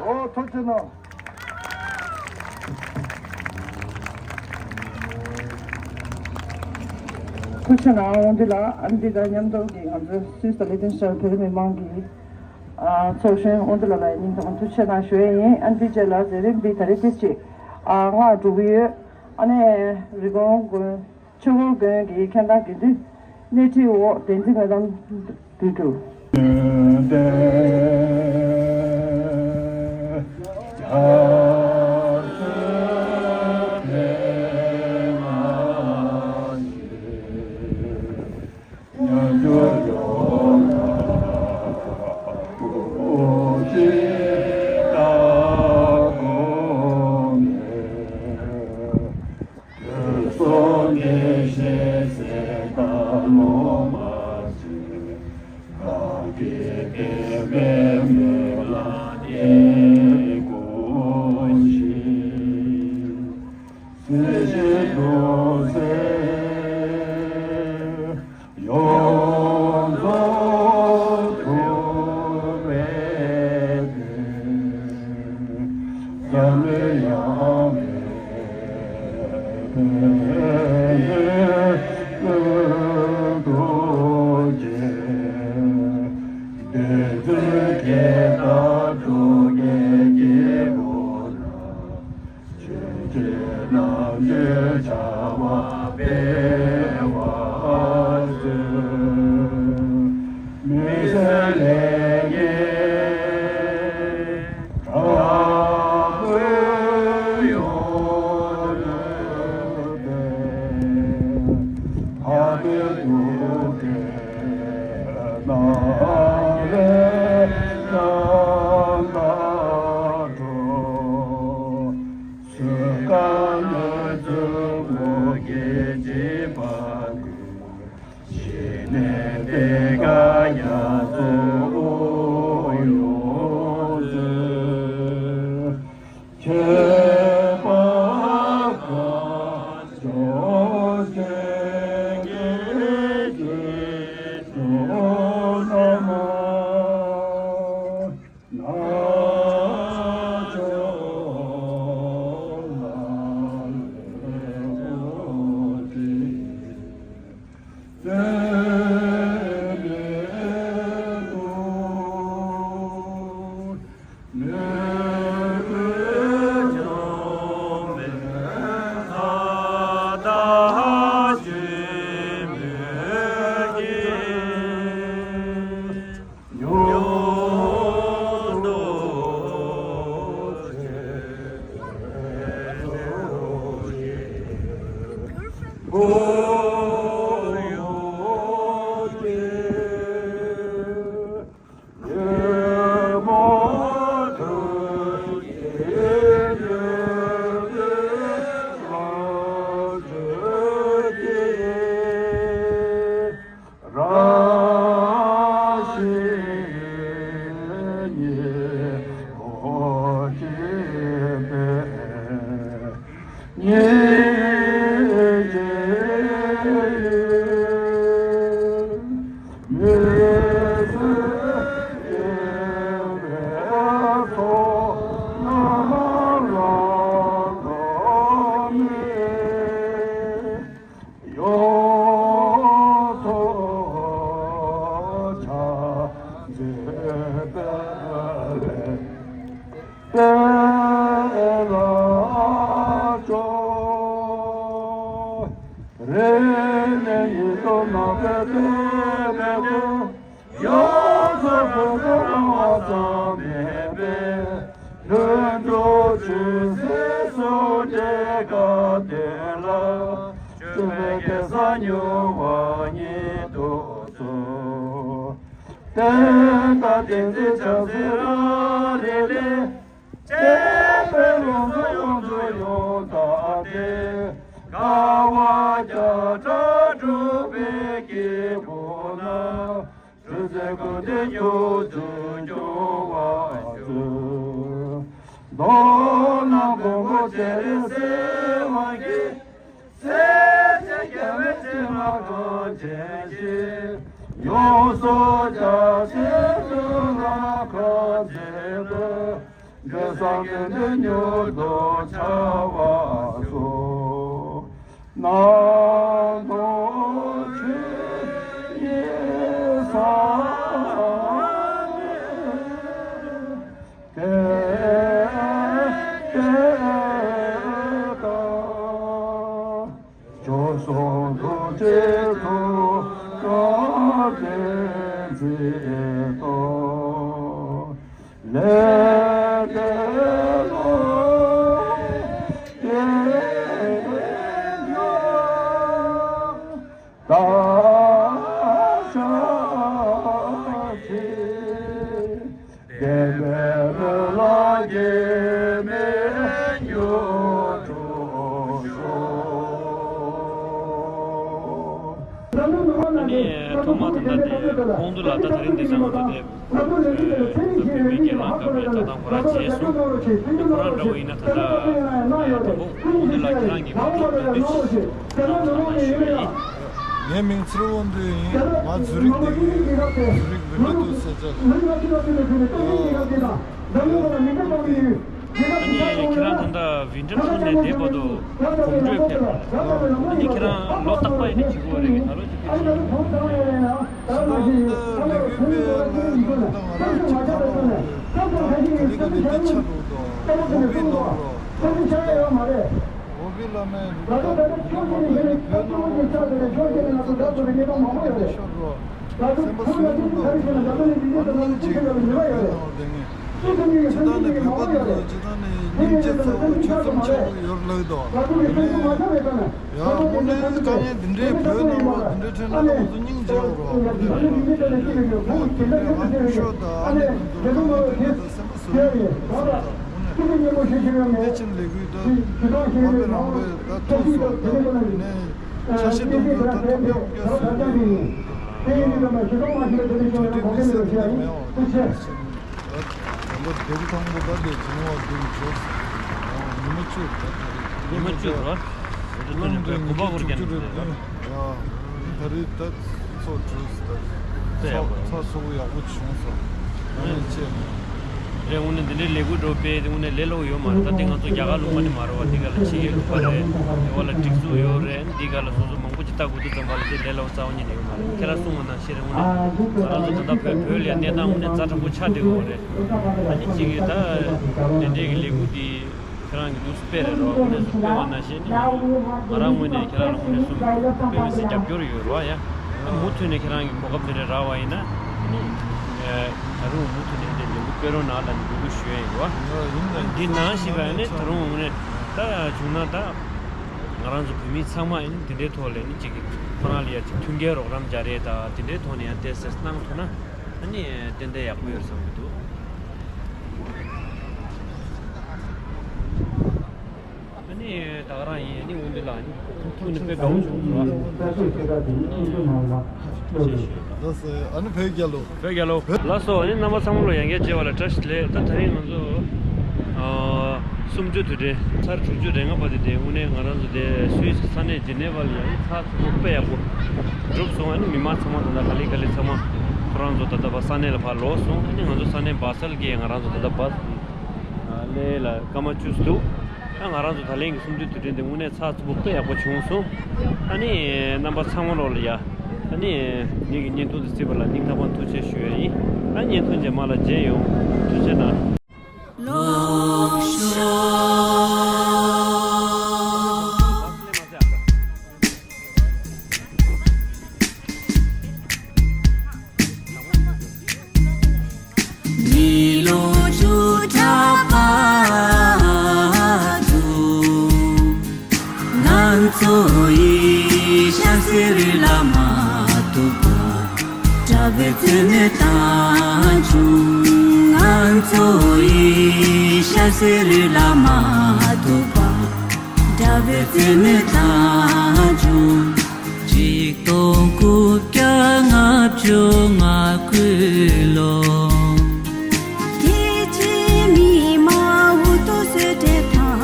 འོ་ཐུགས་རྗེ་གནང་། ཐུགས་རྗེ་གནང་། འོ་འདི་ལ་ཨ་འདི་དང་མཉམ་དུ་གི་ང་ཚོ་སུད་སི་དང་ལི་ཐན་ཤར་བོད་མི་མང་གི་ཨ་ཚོགས་གཞོན་འོ་འདི་ལ་ལ་སྙིང་ཐག་པ་ཐུགས་རྗེ་གནང་ཞུ་ཡས་ཡིན། ཨ་འདི་རྗེས་ལ་མཛད་རིམ་འདི་ད་རེས་ཏིས་ཅི་ཨ་ང་འགྲོ་གི་ཡོད། ཨ་ནས་རི་ཀོན་དགོན། ཆུ་བོ་དགོན་གྱི་མཁན་བདག་དགེ་འདུན་གནས་ཁྲིའི་འོག་བདེན་ཚིག་སྨོན་ལམ་འབུལ་རྒྱུ། ལོ་མ་ཚེ་བདག་གི་བསྟན་པའི་སྨོན་ལམ་རྒྱས་དགོས་ཤིང་། སྲིད་ཞིའི་རྒྱུ་མཚན་ཡོངས་རྫོགས་ཐུབ་པའི་དོན། བསམ་བློའི་ཡང་མེད་པའི་ཀུན་ཏུ་རྒྱས། བདུད་རྩིའི་རྒྱལ་དང་འགྲོ་བའི་སྐྱེ་བོ་རྣམས། ཆོས་ཀྱི་རྣམ་འཕྲུལ་འཆར་བ་སྤེལ་བར་མཛོད། མི་བཟད་ལས་ངན་དྲག་པོས་ཡོངས་བསྐོར་ཏེ། ཐར་པའི་རྒྱུ་འབྲས་རྣམས་ལས་རྣམ་དག་འགྲོ། གསོད་དཀའ་གནོད་འཚེ་མུ་གེས་འཇིགས་པ་ཀུན། ཞི་གནས་པད་དཀར་རྒྱ་མཚོ་དབུས་ཡོངས་སུ། ཁྱད་པར་དཀར་ཕྱོགས་ཆེན་གྱི་སྐྱེས་སུ་བསྣམས། ནག་ཕྱོགས་ལ་ལས་འོད་ཟེར། རང་བཞིན་ཉིད་ཐོབ་བྱེད་པའི་ཉིད་ཀྱི་མི་བཟད་དགེ་བའི་ཚོགས་རྣམས་ལ་ཐོགས་མེད། ཡོངས་རྫོགས་ཕྱག་འཚལ་བའི་དཔལ་ལ་སྐྱོ། རིང་ནས་ཡིད་དུ་མ་བབས་པའི་དཔལ་དུ། ཡོངས་སུ་བོད་དུ་བླང་བ་ཙམ་མིན་པའི། ལྷུན་གྲུབ་ཆོས་སྲིད་ཟུང་འབྲེལ་དགའ་སྟོན་ལ། སྤྱོད་པའི་གེ་སར་མྱུར་བ་ཉིད་དུ་སྩོལ། བསྟན་དང་བསྟན་འཛིན་ཕྱག་འཚལ་རབ་རིམ་ལས། བསྟན་པའི་ལམ་སྲོལ་ཡོངས་རྫོགས་ཡོངས་དག་སྟེ། དཀའ་བ་བརྒྱ་ཕྲག་སྒྲུབ་པའི་སྐྱེས་བུ་རྣམས། གྲོལ་ཚེ་ཀུན་ཏུ་མྱུར་དུ་སྐྱོང་བར་མཛོད། མདོར་ན་མགོན་པོ་ཚེ་རིང་བརྩེ་བ་གིས། སྲས་བཅས་རྒྱལ་བའི་ཚེ་ལ་གང་བྱས་ཤིང་། ཡོངས་སུ་རྒྱ་ཆེན་དུ་ལ་གང་མཛད་པའི། འབྲས་བཟང་དོན་དུ་མྱུར་དུ་འཆར་བར་ཤོག། ནང་དུ་ཆོས་ཉིད་ཟབ་མོའི་གཏེར་དང་། བྱོལ་སོང་ཐུགས་རྗེ་ཐུགས་ཀར་བརྟན་ཅིང་ཏོག། ལས་འབྲས་བློ་ཡིས་ཀྱང་བདག་ཕྱག་འཚལ། བསྟན་པའི་སྨོན་ལམ་རྒྱས་མེད་མྱུར་འགྲུབ་ཤོག། ཨ་ནི་ཐོག་མ་ད་ལྟ་དེ་ཁོང་ཚོ་ལ་ད་ད་རིང་འདི་ཚང་མ་ད་དེ་བོད་མིའི་སྒེར་ལངས་སྐབས་ལ་ཐོབ་ཐང་ཁོ་རང་བྱས་སོང་། ཁོ་རང་འདྲ་བོ་ཡིན་ན་ད་ལྟ་དང་པོ་ཁོང་ཚོ་ལ་ཁྱེད་རང་གིས་གོ་སྐབས་གནང་དུས་ཚོད་གནང་ཐུབ་པ་ཞུ་ཡ་ཡིན། ངའི་མིང་ཚེ་རིང་དབང་འདུས་ཡིན། ང་ཛུ་རིག་བསྡད་ཀྱི་ཡོད། ཛུ་རིག་ཝིན་ཌོ་ཟེར་ཅག་ལ། ཨ་ནི་ཁྱེད་རང་ད་ལྟ་ཝིན་ཌོ་ནས་འདས་བར་དུ་གོམ་བགྲོད་ཕེབས་པ་རེད། ཨ་ནི་ཁྱེད་རང་ལོ་རྟག་པར་ཡིན་ན་བྱེད་དགོས་རེད། ད་ལོ་གཅིག་ཕེབས་ཆོག་གི་རེད། ད་ལྟ་ལས་འགུལ་སྤེལ་ཡ་ལ་ད་ང་རང་ཅིག་ཁ་ལོ་ད་ག་ལེ་ག་ལེ་དེ་ཆ་རུ་དོ་འོ་བི་ནོར་རོ་ད་ཅིག་ད། འོ་བི་བླ་མའི་རུ་ཁག་དེ་མ་གཏོགས་ནི་བོད་ནང་ལོགས་ལ་ད་ཤོར་རོ། སེམས་པ་སུན་སྣང་དང་ཨ་ནི་ཅིག་བོད་ནང་ལ་བསྡད་ངེས། ཇི་ལྟར་ནི་བོད་པ་འདི་ཚོ་ཇི་ལྟར་ནི་སྙིང་རྗེ་ཚ་བོ་ཆོས་སེམས་ཆེན་པོ་ཡོད་ལགས་དོ། ཨ་ནི་ཡ་དངོས་གནས་དཀའ་ངལ་འདི་འདྲའི་བོད་ནང་ལོགས་འདི་འདྲའི་འཕྲད་ན་ད་ང་ཚོ་སྙིང་རྗེ་བོ་རོ། ཨ་ནི་ཡ་ང་ཁུ་ཤོ་ད་ཨ་ནི་འདི་ཚོ་དཀའ་ངལ་འདི་འདྲ་ད་སེམས་པ་སུན་སྣང་དང་སེམས་ཚ་དངོས་གནས། དེ་ཕྱིན་ལས་འགུལ་ད་བོད་པའི་རང་དབང་ད་ཐུག་སོང་ད་ནས་ཆ་ཤས་གཏོང་རྒྱུ་ད་ཐུག་ཡག་སྐྱོ་སོང་ད་གྲ་སྒྲིག་མི་སྲིད་ནི་མེད་འོང་ད་ད་ལོ་དེ་རིང་དང་པོ་ད་དེ་བྱུང་བ་འདུག་བྱོས་ཉི་མ་བཅུ་ད་ད་རེད། ཉི་མ་བཅུ་རེད་བ། འོ་ད་ལོ་ནས་དགུ་པ་བར་རྒྱབ་ནས་རེད་བ། ཡ། ད་རེས་ད་ཚོགས་གྲོལ་སོང་། ད་ཚོགས་ཚོགས་ཚོགས་ཡག་པོ་བྱུང་སོང་། ཨ་ནི་ཅེས། རེད། དངོས་གནས་འདི་འདྲའི་ལས་འགུལ་འགྲོ་སྤེལ་དེ་དངོས་གནས་ལས་སླ་པོ་ཡོད་མ་རེད། ད་དེ་ང་ཚོ་རྒྱ་གར་ལུང་པ་ནས་མ་རེད་བ། འདི་ག་ལ་ཕྱི་རྒྱལ་ལུང་པ་རེད། དེ་བ་ལ་སྒྲིག་འཛུགས་ཡོད་རེད། འདི་ག་ལ་སོ་སོ་མང་པོ་ཅིག་ལྟ་དགོས་དུས་ཙམ་པ་ལ་དེ་ལས་སླ་པོ་རྩ་བ་ཉིད་ནས་ཡོད་མ་རེད། ཁྱེད་རང་གསུངས་པ་ནང་བཞིན་རེད། དངོས་གནས་ང་རང་ཚོ་ད་ལྟ་བོད་བོད་ལ་གནས་སྟངས་དངོས་གནས་ཛ་དྲག་པོ་ཆགས་བསྡད་ཡོད་རེད། ཨ་ནི་གཅིག་གིས་ད་དེ་འདྲའི་གི་ལས་འགུལ་འདི། ཁྱེད་རང་གིས་འདུག་སྤེལ་རེད་རོགས། དངོས་གནས་སུ་སྤེལ་བ་ནང་བཞིན་ནི་ང་རང་ངོས་ནས་ཁྱེད་རང་ལ་དངོས་གནས་སུ་དཔེ་མི་སྲིད་རྒྱབ་སྐྱོར་ཡོད་རོགས་ཡ། ཨ་མུ་མཐུད་ནས་ཁྱེད་རང་གི་གོ་སྐབས་དེ་འདྲ་རག་པ་ཡིན་ན་ནི་ད་རུང་མུ་མཐུད་ནས་དེ་འདྲ་འགུལ་སྤེལ་རོགས་གནང་ལ་ནི་འབོད་སྐུལ་ཞུ་ཡ་ཡིན་རོགས། འདི་ནང་བཞིན་པ་ནི་ད་རུང་དངོས་གནས་ད་བྱུང་ན་ད་ང་རང་ཚོ་བོད་མི་ཚང་མ་ཡིན་དེ་འདྲའི་ཐོག་ལ་ནི་གཅིག་གི་ཁོ་རང་ལ་ཡ་གཅིག་མཐུན་རྐྱེན་རོགས་རམ་རྒྱག་རེས་དང་དེ་འདྲའི་ཐོག་ནས་ཡང་བལྟས་ཟེར་གནང་ཐུབ་ན་ཨ་ནི་ཏན་ཏན་ཡག་པོ་ཡོད་བསམ་གྱི་འདུག་ཨ་ནི་ད་ག་རང་ཡིན། ཨ་ནི་འོན་ཏེ་ལ་ཨ་ནི་ཐུག་ནི་དཔེ་དགའ་བོ་བྱུང་འདུག་ལགས་སོ། ཨ་ནི་བོད་རྒྱལ་ལོ། བོད་རྒྱལ་ལོ། ལགས་སོ། ཨ་ནི་རྣམ་པ་ཚང་མ་ལ་ཡང་བསྐྱར་མཇལ་བ་ལ་བཀྲ་ཤིས་བདེ་ལེགས། ད་ད་རིང་ང་ཚོ་ཨ་གསུམ་བཅུ་དུས་དྲན་ཚར་དྲུག་ཅུ་རེ་ལྔ་པ་དེ་དེ་དངོས་གནས་ང་རང་ཚོ་དེ་སུད་སི་ས་གནས་ཇི་ནེ་ཝ་ལ་ཡང་ཚགས་ཚུད་པོ་དཔེ་ཡག་པོ་གྲུབ་སོང་། ཨ་ནི་མི་མང་ཚང་མ་ད་ལྟ་ག་ལེ་ག་ལེ་ཚང་མ་ཁོ་རང་ཚོ་ད་ལྟ་བ་ས་གནས་ལ་ཕར་ལོག་སོང་། ཨ་ནི་ང་ཚོ་ས་གནས་སྦ་སལ་གྱི་ང་རང་ཚོ་ད་ལྟ་བ་ལས་ལ་སྐར་མ་བཅུ་ཙམ་འདུག་ད་ང་རང་ཚོ་ད་ལན་གྱི་གསུམ་བཅུའི་དུས་དྲན་དེ་དངོས་གནས་ཚགས་ཚུད་པོ་དཔེ་ཡག་པོ་བྱུང་སོང་། ཨ་ནི་རྣམ་པ་ཚང་མ་ལོག་ལ་ཡ། ཨ་ནི་ངེད་ཀྱི་བརྙན་ཐུང་འདི་གཟིགས་པ་ལ་སྙིང་ཐག་པ་ཐུགས་རྗེ་ཆེ་ཞུ་ཡ་ཡིན། ཨ་བརྙན་ཐུང་རྗེས་མ་ལ་མཇལ་ཡོང་། ཐུགས་རྗེ་གནང་། ལོ་ཤོ། མི་ལོ་བཅུ་ཕྲག་བར་དུ་ང་ཚོ་ཡི་ཤ་ཟེར་ལ་མ་ཐུག་པ། དགྲ་བོའི་རྩེ་མོ་བཏང་བྱུང་། ང་ཚོ་ཡི་ཤ་ཟེར་ལ་མ་ཐུག་པ། དགྲ་བོའི་རྩེ་མོ་བཏང་བྱུང་། གཅིག་སྟོང་དགུ་བརྒྱ་ལྔ་བཅུ་ང་དགུའི་ལོ། རྒྱལ་གཅེས་མི་མང་འུ་ཐུག་གསོད་བྲེག་ཐང་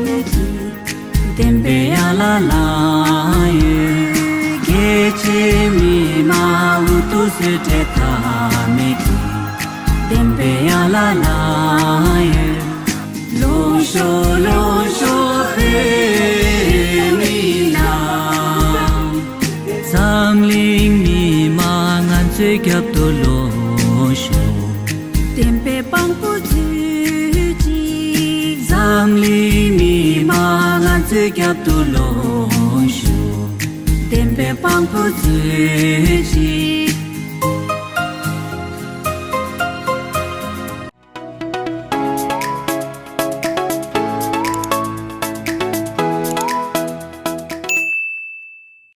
མེད་ཀྱི། བདེན་པའི་ཡ་ལ་ལ་ཡོད། རྒྱལ་གཅེས་མི་མང་འུ་ཐུག་གསོད་བྲེག་ཐང་མེད་ཀྱི། བདེན་པའི་ཡ་ལ་ལ་ཡོད། ལོ་ཤོ་ལོ་ཤོ་བོད་མི་ནང་། འཛམ་གླིང་མི་མང་ང་ཚོའི་རྒྱབ་ཏུ་ལོ་ཤོ། བདེན་པའི་དཔང་པོ་མཛོད་ཅིག་འཛམ་གླིང་མི་མང་ང་ཚོའི་རྒྱབ་ཏུ་ལོ་ཤོ། བདེན་པའི་དཔང་པོ་མཛོད་ཅིག